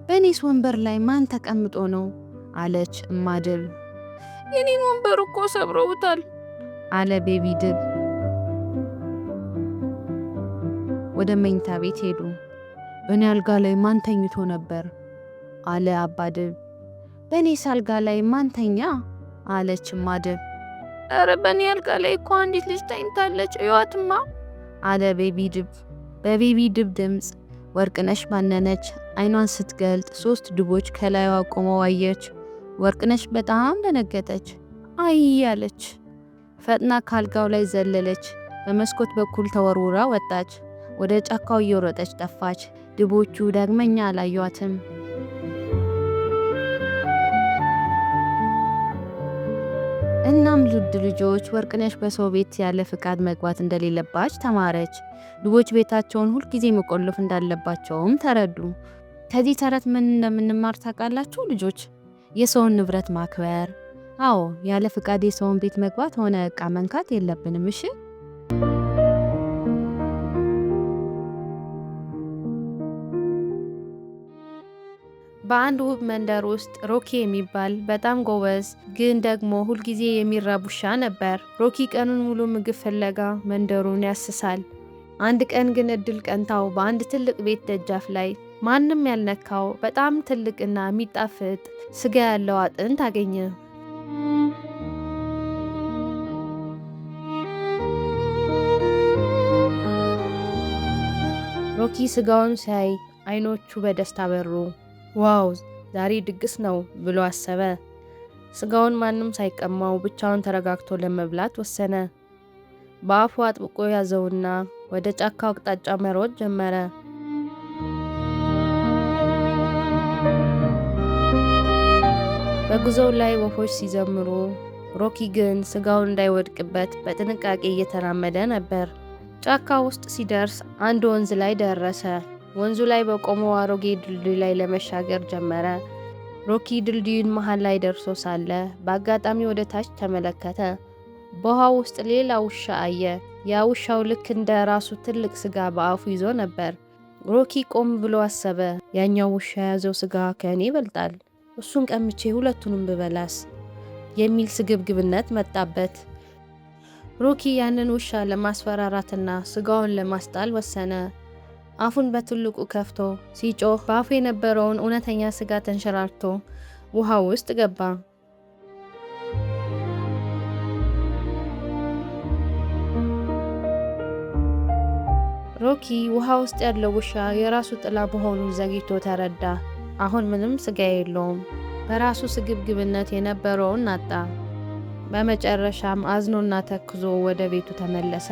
በኔስ ወንበር ላይ ማን ተቀምጦ ነው አለች እማ ድብ። የኔን ወንበር እኮ ሰብረውታል አለ baby ድብ። ወደ መኝታ ቤት ሄዱ። በኔ አልጋ ላይ ማን ተኝቶ ነበር አለ አባ ድብ። በኔስ አልጋ ላይ ማን ተኛ አለች እማ ድብ። ኧረ በኔ አልጋ ላይ እኮ አንዲት ልጅ ተኝታለች እዩዋትማ አለ baby ድብ። በ baby ድብ ድምጽ ወርቅነሽ ባነነች። አይኗን ስትገልጥ 3 ድቦች ከላይዋ ቆመው አየች። ወርቅነሽ በጣም ደነገጠች። አይ አለች። ፈጥና ካልጋው ላይ ዘለለች። በመስኮት በኩል ተወርውራ ወጣች። ወደ ጫካው እየሮጠች ጠፋች። ድቦቹ ዳግመኛ አላዩአትም። እናም ውድ ልጆች ወርቅነሽ በሰው ቤት ያለ ፍቃድ መግባት እንደሌለባች ተማረች። ድቦች ቤታቸውን ሁል ጊዜ መቆለፍ እንዳለባቸውም ተረዱ። ከዚህ ተረት ምን እንደምንማር ታውቃላችሁ ልጆች? የሰውን ንብረት ማክበር። አዎ ያለ ፍቃድ የሰውን ቤት መግባት ሆነ እቃ መንካት የለብንም። እሺ። በአንድ ውብ መንደር ውስጥ ሮኪ የሚባል በጣም ጎበዝ ግን ደግሞ ሁልጊዜ የሚራብ ውሻ ነበር። ሮኪ ቀኑን ሙሉ ምግብ ፍለጋ መንደሩን ያስሳል። አንድ ቀን ግን እድል ቀንታው በአንድ ትልቅ ቤት ደጃፍ ላይ ማንም ያልነካው በጣም ትልቅና የሚጣፍጥ ስጋ ያለው አጥንት አገኘ። ሮኪ ስጋውን ሲያይ አይኖቹ በደስታ በሩ። Wow ዛሬ ድግስ ነው ብሎ አሰበ። ስጋውን ማንም ሳይቀማው ብቻውን ተረጋግቶ ለመብላት ወሰነ። በአፉ አጥብቆ ያዘውና ወደ ጫካው አቅጣጫ መሮጥ ጀመረ። በጉዞው ላይ ወፎች ሲዘምሩ፣ ሮኪ ግን ስጋውን እንዳይወድቅበት በጥንቃቄ እየተራመደ ነበር። ጫካ ውስጥ ሲደርስ አንድ ወንዝ ላይ ደረሰ። ወንዙ ላይ በቆመው አሮጌ ድልድይ ላይ ለመሻገር ጀመረ። ሮኪ ድልድዩን መሃል ላይ ደርሶ ሳለ በአጋጣሚ ወደ ታች ተመለከተ። በውሃው ውስጥ ሌላ ውሻ አየ። ያ ውሻው ልክ እንደ ራሱ ትልቅ ስጋ በአፉ ይዞ ነበር። ሮኪ ቆም ብሎ አሰበ። ያኛው ውሻ የያዘው ስጋ ከእኔ ይበልጣል፣ እሱን ቀምቼ ሁለቱንም ብበላስ የሚል ስግብግብነት መጣበት። ሮኪ ያንን ውሻ ለማስፈራራትና ስጋውን ለማስጣል ወሰነ። አፉን በትልቁ ከፍቶ ሲጮህ በአፉ የነበረውን እውነተኛ ስጋ ተንሸራቶ ውሃ ውስጥ ገባ። ሮኪ ውሃ ውስጥ ያለው ውሻ የራሱ ጥላ መሆኑን ዘግይቶ ተረዳ። አሁን ምንም ስጋ የለውም። በራሱ ስግብግብነት የነበረውን አጣ። በመጨረሻም አዝኖና ተክዞ ወደ ቤቱ ተመለሰ።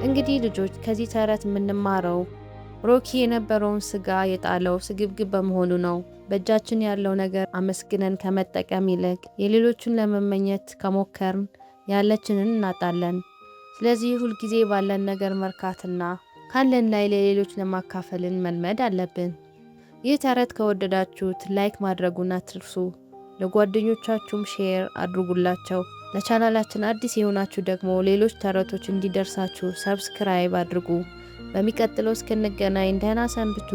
እንግዲህ ልጆች፣ ከዚህ ተረት የምንማረው ሮኪ የነበረውን ስጋ የጣለው ስግብግብ በመሆኑ ነው። በእጃችን ያለው ነገር አመስግነን ከመጠቀም ይልቅ የሌሎቹን ለመመኘት ከሞከርን ያለችንን እናጣለን። ስለዚህ ሁልጊዜ ባለን ነገር መርካትና ካለን ላይ ለሌሎች ለማካፈልን መልመድ አለብን። ይህ ተረት ከወደዳችሁት like ማድረጉን አትርሱ። ለጓደኞቻችሁም share አድርጉላቸው። ለቻናላችን አዲስ የሆናችሁ ደግሞ ሌሎች ተረቶች እንዲደርሳችሁ subscribe አድርጉ። በሚቀጥለው እስክንገናኝ ደህና ሰንብቱ።